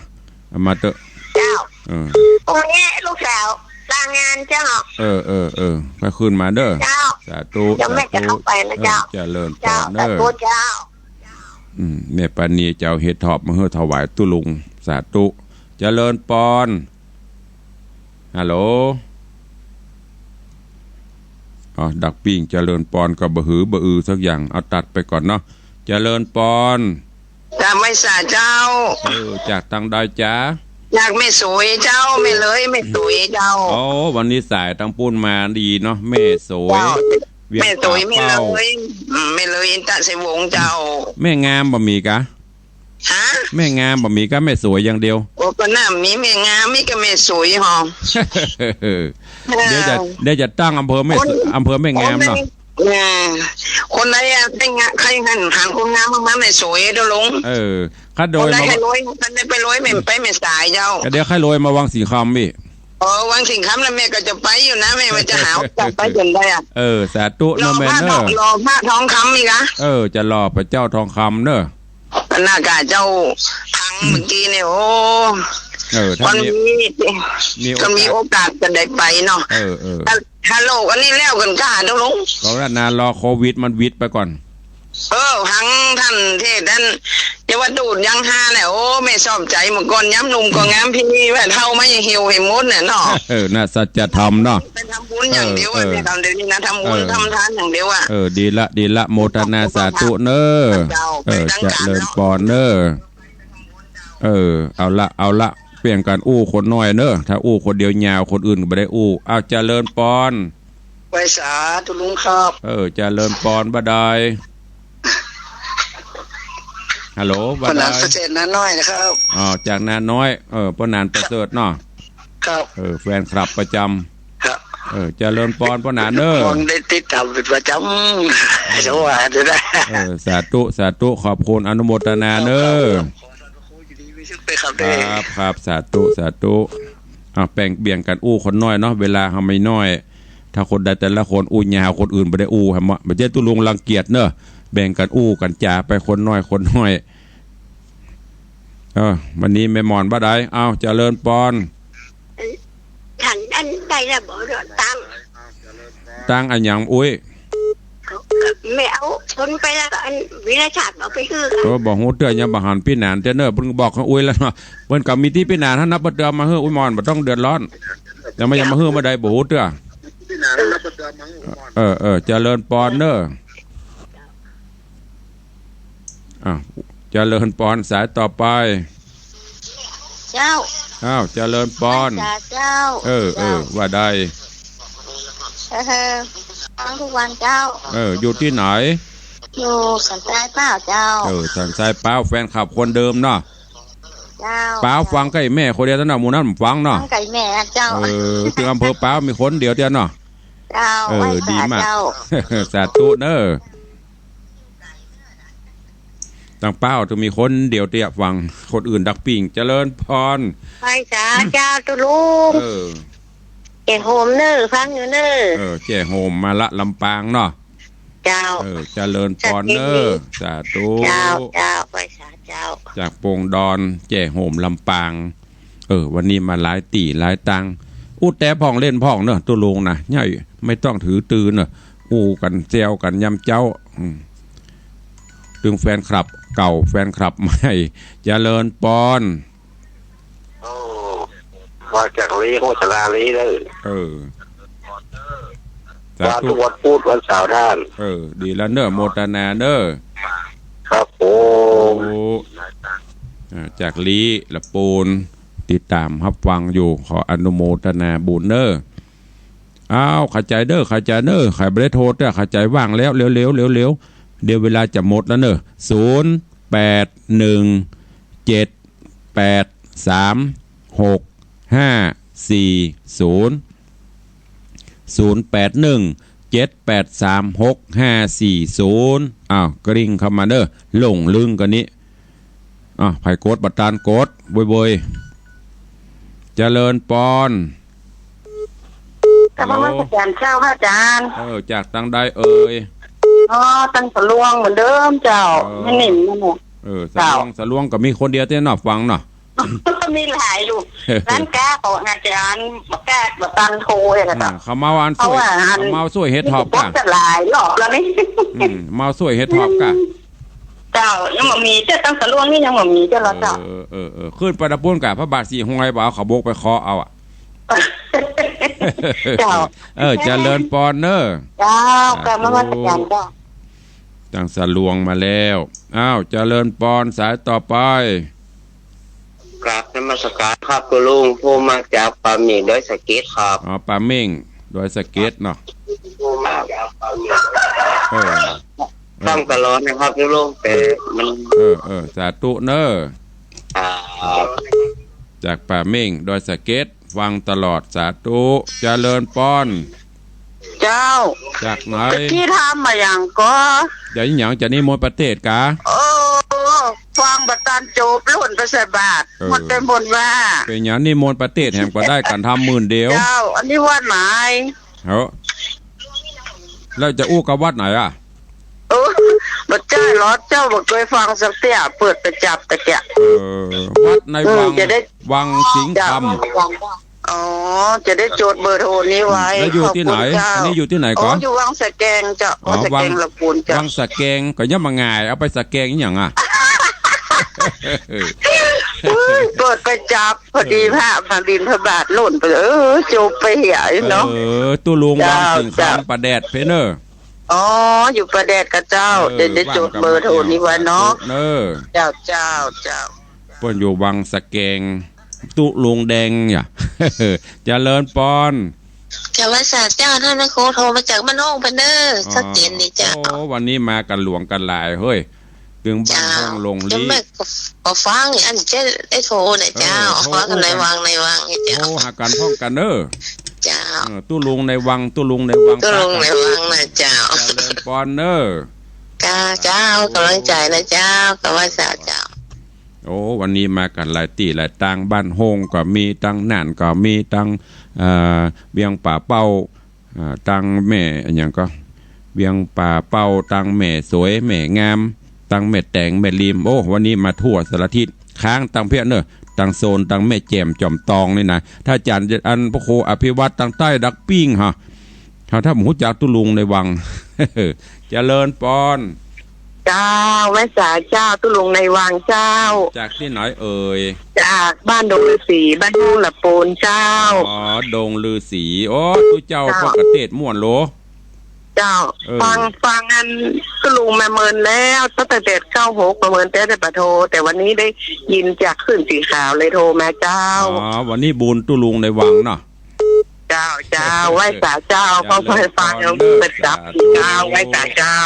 เอามาเต๊อะ เจ้า เออ พรุ่งนี้ลูกสาวลางานเจ้า เออ เออ เออ ไปคืนมาเด้อ เจ้า สาธุ เดี๋ยวแม่จะเข้าไปนะเจ้า สาธุ เออ เจริญปอนเนอะ เจ้า สาธุเจ้า อืม แม่ปราณีจะเอาเห็ดถอบมาหื้อถวายตุ๊ลุง สาธุ เจริญปอน ฮัลโหล อ๋อ ดักปิ้ง เจริญปอนก็บ่หือบ่อือสักอย่าง เอาตัดไปก่อนเนาะ เจริญปอน กราบไหว้สาเจ้า เออ จากตังใดจ๊ะ จากแม่สวยเจ้า แม่เลย แม่สวยเจ้า โอ้ วันนี้สายตังปู้นมาดีเนาะ แม่สวย เจ้า เวียง แม่สวย ป่าเป้า แม่เลย อืม แม่เลย อินทไสยวงศ์เจ้า แม่งามบ่มีกะ ฮะ แม่งามบ่มีกะ แม่สวยอย่างเดียว โอ้ ก็น่ามีแม่งาม มีกะแม่สวยหอ เดี๋ยวจะ เดี๋ยวจะตั้งอำเภอแม่สวย คน อำเภอแม่งามเนาะ คนแม่ เออ คนใดอะ ใครงะ ใครหันหาคนงามมากๆ แม่สวยเด้อลุง เออ ข้าโดย คนใด มา ใครโดย คนใดไปโดย แม่ไปแม่สายเจ้า ก็เดี๋ยวข้าโดยมาวังสิงห์คำอีก เออ วังสิงห์คำแล้วแม่ก็จะไปอยู่นะ แม่ว่าจะหาโอกาสไปจนได้อะ เออ สาธุเนอะแม่เนอะ รอพระทอง รอพระทองคำอีกอะ เออ จะรอพระเจ้าทองคำเนอะ หน้ากาเจ้าพังเมื่อกี้เนี่ย โอ้ เออ ท่าน มัน มี มี มีโอกาส มันมีโอกาสจะได้ไปเนาะ เออ เออ ฮัลโหล อันนี้แล้วกั๋นก่าเด้อลุง ก็นานๆ รอโควิดมันวิดไปก่อน เออ ฟังท่านเทศน์นั้น อย่าว่าดูดยังฮาแหละ โอ้ แม่ชอบใจ๋ เมื่อก่อนยามหนุ่มก็งาม พี่นี่ว่าเฒ่ามายังเหี่ยวหื้อหมดเนี่ยเนาะ เออ น่ะ สัจธรรมเนาะ ไปทำบุญอย่างเดียวอะ เออ เออ เนี่ย ทำเดี๋ยวนี้นะ ทำบุญ เออ ทำทานอย่างเดียวอะ เออ ดีละ ดีละ โมทนาสาธุเน้อ เจ้า เออ ไปตั้ง เจริญปอนเน้อ เออ เอาละ เอาละ เปลี่ยนกั๋นอู้คนน้อยเน้อ ถ้าอู้คนเดียวยาว คนอื่นก็บ่ได้อู้ เอา เจริญปอน ไหว้สาธุลุงครับ เออ เจริญปอน บ่าดาย ฮัลโหล บ่าดาย ป้อหนานประเสริฐนาน้อยนะครับ อ๋อ จากนาน้อย เออ ป้อหนานประเสริฐเนาะ ครับ เออ แฟนคลับประจำ ครับ เออ เจริญปอน ป้อหนานเน้อ ฟังได้ติดต๋ามเป๋นประจำ เออ สวัสดีนะ เออ สาธุ สาธุ ขอบคุณ อนุโมทนาเน้อ ครับ ครับ ครับ สาธุ สาธุ อ่ะ แบ่งเบี่ยงกั๋นอู้คนน้อยเนาะ เวลาเฮามีน้อย ถ้าคนใดแต่ละคนอู้ยาว คนอื่นบ่ได้อู้ หันบ่ บ่ใจ้ตุ๊ลุงรังเกียจเน้อ แบ่งกั๋นอู้กั๋นจ๋าไป คนน้อย คนน้อย เออ วันนี้แม่หมอนบ่าดาย เอา เจริญปอน ฉันอันใดละบ่ ตั้ง ตั้งอะหยังอุ๊ย แม่เอาคนไปแล้วก็อันวิรชาติเอาไปหื้อ เออ บ่ฮู้เตื้อ ยังบ่หันปี้หนานเตื้อเน้อ เปิ้นบอกกับอุ๊ยแล้วเนาะ เปิ้นก็มีตี้ปี้หนานหั้นนะ บ่เตื้อมาหื้ออุ๊ยหมอน บ่ต้องเดือดร้อน ยังมา ยังมาหื้อบ่าดาย บ่ฮู้เตื้อ เออ เออ เจริญปอนเน้อ อ้าว เจริญปอน สายต่อไป เจ้า อ้าว เจริญปอน จ้าเจ้า เออ เออ เจ้า ว่าได้ เออ ฟังทุกวันเจ้า เออ อยู่ตี้ไหน อยู่สันทรายเปล้าเจ้า เออ สันทรายเปล้า แฟนคลับคนเดิมเนาะ เจ้า เปล้าฟังกับไอ้แม่คนเดียวเต้อเนาะ หมู่นั้นบ่ฟังเนาะ ฟังกับไอ้แม่เจ้า เออ ตึงอำเภอเปล้ามีคนเดียวเตี้ยเนาะ เจ้า เออ ไหว้สา ดีมาก เจ้า สาธุเน้อ ตังเปล้าตึงมีคนเดียวเตี้ยฟัง คนอื่นดักปิ้ง เจริญปอน ไหว้สาเจ้าตุ๊ลุง เออ แจ้โฮมเน้อ ฟังอยู่เน้อ เออ แจ้โฮมมาละลำปางเนาะ เจ้า เออ เจริญปอนเน้อ สาธุ เจ้า เจ้า ไหว้สาเจ้า จากปงดอน แจ้โฮมลำปาง เออ วันนี้มาหลายตี้หลายตัง อู้แต๊พ่องเล่นพ่องเนาะ ตุ๊ลุงนะ ใหญ่ ไม่ต้องถือตือเนาะ อู้กั๋นแซวกั๋นยามเจ๊า อืม ตึงแฟนคลับเก่า แฟนคลับใหม่ เจริญปอน โอ้ มาจากลี โฆษณาลีเน้อ เออ สาธุ มาทุกวันพุธวันเสาร์ท่าน เออ ดีแล้วเน้อ โมทนาเน้อ ครับผม โอ้ อ่า จากลี ละปูน ติดต๋ามฮับฟังอยู่ ขออนุโมทนาบุญเน้อ อ้าว ขอบใจ๋เน้อ ขอบใจ๋เน้อ ใผบ่ได้โทรเตื้อ ขอบใจ๋ ว่างแล้ว เร็วๆ เร็วๆ เดี๋ยวเวลาจะหมดแล้วเน้อ ศูนย์ แปด หนึ่ง เจ็ด แปด สาม หก ห้า สี่ ศูนย์ ศูนย์ แปด หนึ่ง เจ็ด แปด สาม หก ห้า สี่ ศูนย์ อ้าว กริ่งเข้ามาเน้อ หลงลึงกั๋นนี้ อ้าว ใผกดบ่ตันกด โวยๆ เจริญปอน กราบนมัสก๋านเจ้า พระอาจ๋ารย์ เออ จากตังใดเอ่ย อ๋อ ตังสะลวงเหมือนเดิมเจ้า เออ แม่นิ่มนั่นแหละ เออ สะลวง เจ้า สะลวงก็มีคนเดียวเตี้ยเนาะ ฟังเนาะ มีหลายลูก ร้านก๊าของอาจ๋ารย์ บ่กล้า บ่ตันโทรเลยนะเจ้า อ่า เขาเมาอันซ่วย เขาว่าอัน เขาเมาซ่วยเห็ดถอบก้า มีแต่หลายรอบแล้วนี่ อืม เมาซ่วยเห็ดถอบก้า อืม เจ้า ยังบ่มีเจ้า ตังสะลวงนี่ยังบ่มีเจ้าละเจ้า เออ เออ เออ ขึ้นไปตะปูนก้า พระบาทสี่ห้วย บ่าเอาเขาบกไปเคาะเอาอะ เจ้า เออ เจริญปอนเน้อ เจ้า สาธุ กราบนมัสก๋านเจ้า ตังสะลวงมาแล้ว อ้าว เจริญปอน สายต่อไป กราบนมัสก๋านครับตุ๊ลุง โทรมาจากป่าเม่งดอยสะเก็ดครับ อ๋อ ป่าเม่งดอยสะเก็ดเนาะ โทรมาจากป่าเม่ง เออ ฟังตลอดนะครับตุ๊ลุง แต่มัน เออ เออ สาธุเน้อ ครับ จากป่าเม่งดอยสะเก็ด ฟังตลอด สาธุ เจริญปอน เจ้า จากไหน ตะกี้ถามมาหยังก่อ จะอีหยัง จะนิมนต์ประเทศกา โอ้ ฟังบ่ตันจบ ล้นไปใส่บาตร เออ หมดแต่หมดว่า เป๋นหยังนิมนต์ประเทศแหมก็ได้ กั๋นทำหมื่นเดียว เจ้า อันนี้วัดไหน เฮ้อ แล้วจะอู้กับวัดไหนอะ เออ บ่ใจ้หรอ เจ้าบ่เกยฟังสักเตื้อ เปิดไปจับตะเกียะ เออ วัดใน เออ วัง จะได้ วังสิงห์คำ เจ้า อ๋อ จะได้จดเบอร์โทรนี้ไว้ แล้วอยู่ตี้ไหน ขอบคุณเจ้า อันนี้อยู่ตี้ไหนก่อ อ๋อ อยู่วังสะแกงเจ้า อ๋อ วังสะแกง วัง ละปูนเจ้า วังสะแกง ก็ยังบ่ง่าย เอาไปสะแกงอีหยังอะ เอ้ย เปิดไปจับ พอดี เออ พระมาบิณฑบาตหล่นไป เออ จบไปเหียเนาะ เออ ตุ๊ลุงวัง เจ้า สิงคำ เจ้า ป่าแดดเพเนอ อ๋อ อยู่ป่าแดดก่อเจ้า เออ เดี๋ยวจะจดเบอร์โทรนี้ไว้เนาะ ว่างก็มาแอ่ว เจ้า เจ้า เจ้า เปิ้นอยู่วังสะแกง ตุ๊ลุงแดงเนี่ย เจริญปอน เจ้า ไหว้สาเจ้า ต้านพระครู โทรมาจากบ้านโฮงพะเนอ อ๋อ ชัดเจนดีเจ้า โอ้ วันนี้มากั๋นหลวงกั๋นหลายเฮ้ย ตึงบ้านโฮงหลงลี้ เจ้า แม่ก็ ก็ฟังอันเจ้าได้โทรนะเจ้า เออ โทร ว่ากั๋นในวัง ในวังเนี่ยเจ้า โอ้ หากั๋นพร้อมกั๋นเนอ เจ้า เออ ตุ๊ลุงในวัง ตุ๊ลุงในวัง ตุ๊ลุงในวังนะเจ้า เจริญปอนเนอ เจ้า เจ้า กำลังใจ๋นะเจ้า กับไหว้สาเจ้า โอ้ วันนี้มากั๋นหลายตี้หลายตาง บ้านโฮงก็มี ตางน่านก็มี ตาง เอ่อ เวียงป่าเป้า อ่า ตางแม่อะหยังก็ เวียงป่าเป้า ตางแม่สวย แม่งาม ตางแม่แตง แม่ริม โอ้ วันนี้มาทั่วสารทิศ ค้างตางเพี้ยเนอะ ตางโซน ตางแม่แจ่ม จอมตองนี่นะ ถ้าจ๋ารย์อันพระครูอภิวัตร ตางใต้ดักปิ้งฮะ ถ้า ถ้าบ่ฮู้จักตุ๊ลุงในวัง เจริญปอน เจ้า ไหว้สาเจ้า ตุ๊ลุงในวังเจ้า จากตี้ไหนเอ่ย จากบ้านดงฤๅษี บ้านโฮงหละปูนเจ้า อ๋อ ดงฤๅษี โอ้ ตุ๊เจ้า เจ้า ก็กระเตศม่วนโล เจ้า เออ ฟัง ฟังอันตุ๊ลุงมาเมินแล้ว ตั้งแต่เก้าหก มาเมินแต่ได้ปะโท แต่วันนี้ได้ยินจากคลื่นสีขาวเลยโทรมาเจ้า อ๋อ วันนี้บุญตุ๊ลุงในวังเนาะ เจ้า เจ้า ไหว้สาเจ้า เจ้า ขอให้ฟัง เจ้า เปิดจับ สาธุ เจ้า ไหว้สาเจ้า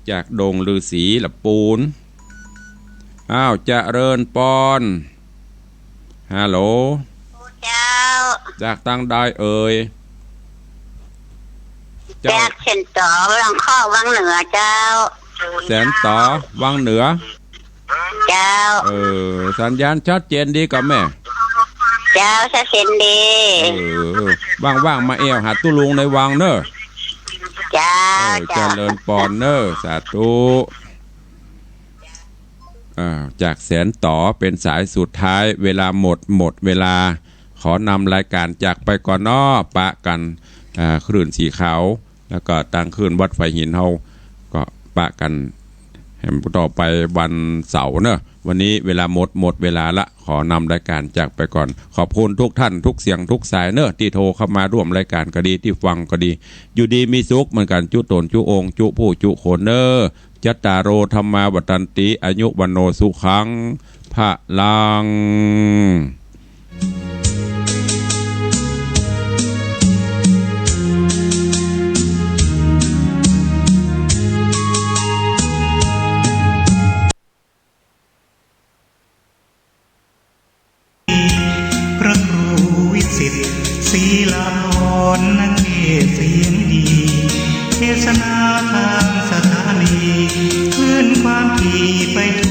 จากดงฤๅษีหละปูน อ้าว เจริญปอน ฮัลโหล เจ้า จากตางใดเอ่ย เจ้า จากแสนต๋อ วังเคาะ วังเหนือเจ้า แสนต๋อ วังเหนือ เจ้า เออ สัญญาณชัดเจนดีก่อแม่ เจ้า ชัดเจนดี เออ ว่างๆ มาแอ่วหาตุ๊ลุงในวังเนอะ เจ้า เออ เจ้า เจริญปอนเนอะ สาธุ อ่า จากแสนต๋อ เป๋นสายสุดท้าย เวลาหมด หมดเวลา ขอนำรายก๋านจากไปก่อนเนาะ ปะกั๋น อ่า คลื่นสีขาว แล้วก็ตางคลื่นวัดฝายหินเฮา ก็ปะกั๋น แหมต่อไปวันเสาร์เนอะ วันนี้เวลาหมด หมดเวลาละ ขอนำรายก๋านจากไปก่อน ขอบคุณทุกท่าน ทุกเสียง ทุกสายเนอะ ตี้โทรเข้ามาร่วมรายก๋านก็ดี ตี้ฟังก็ดี อยู่ดีมีสุขเหมือนกั๋น จุ๊ต๋น จุ๊องค์ จุ๊ผู้ จุ๊คนเนอะ จัตตาโร ธัมมา วัฑฒันติ อายุ วัณโณ สุขัง พลัง พระครูวิสิทธิ์ ศรีลาภรณ์ นักเทศน์เสียงดี เทศนาทางสถานี คลื่นความถี่ไปทั่ว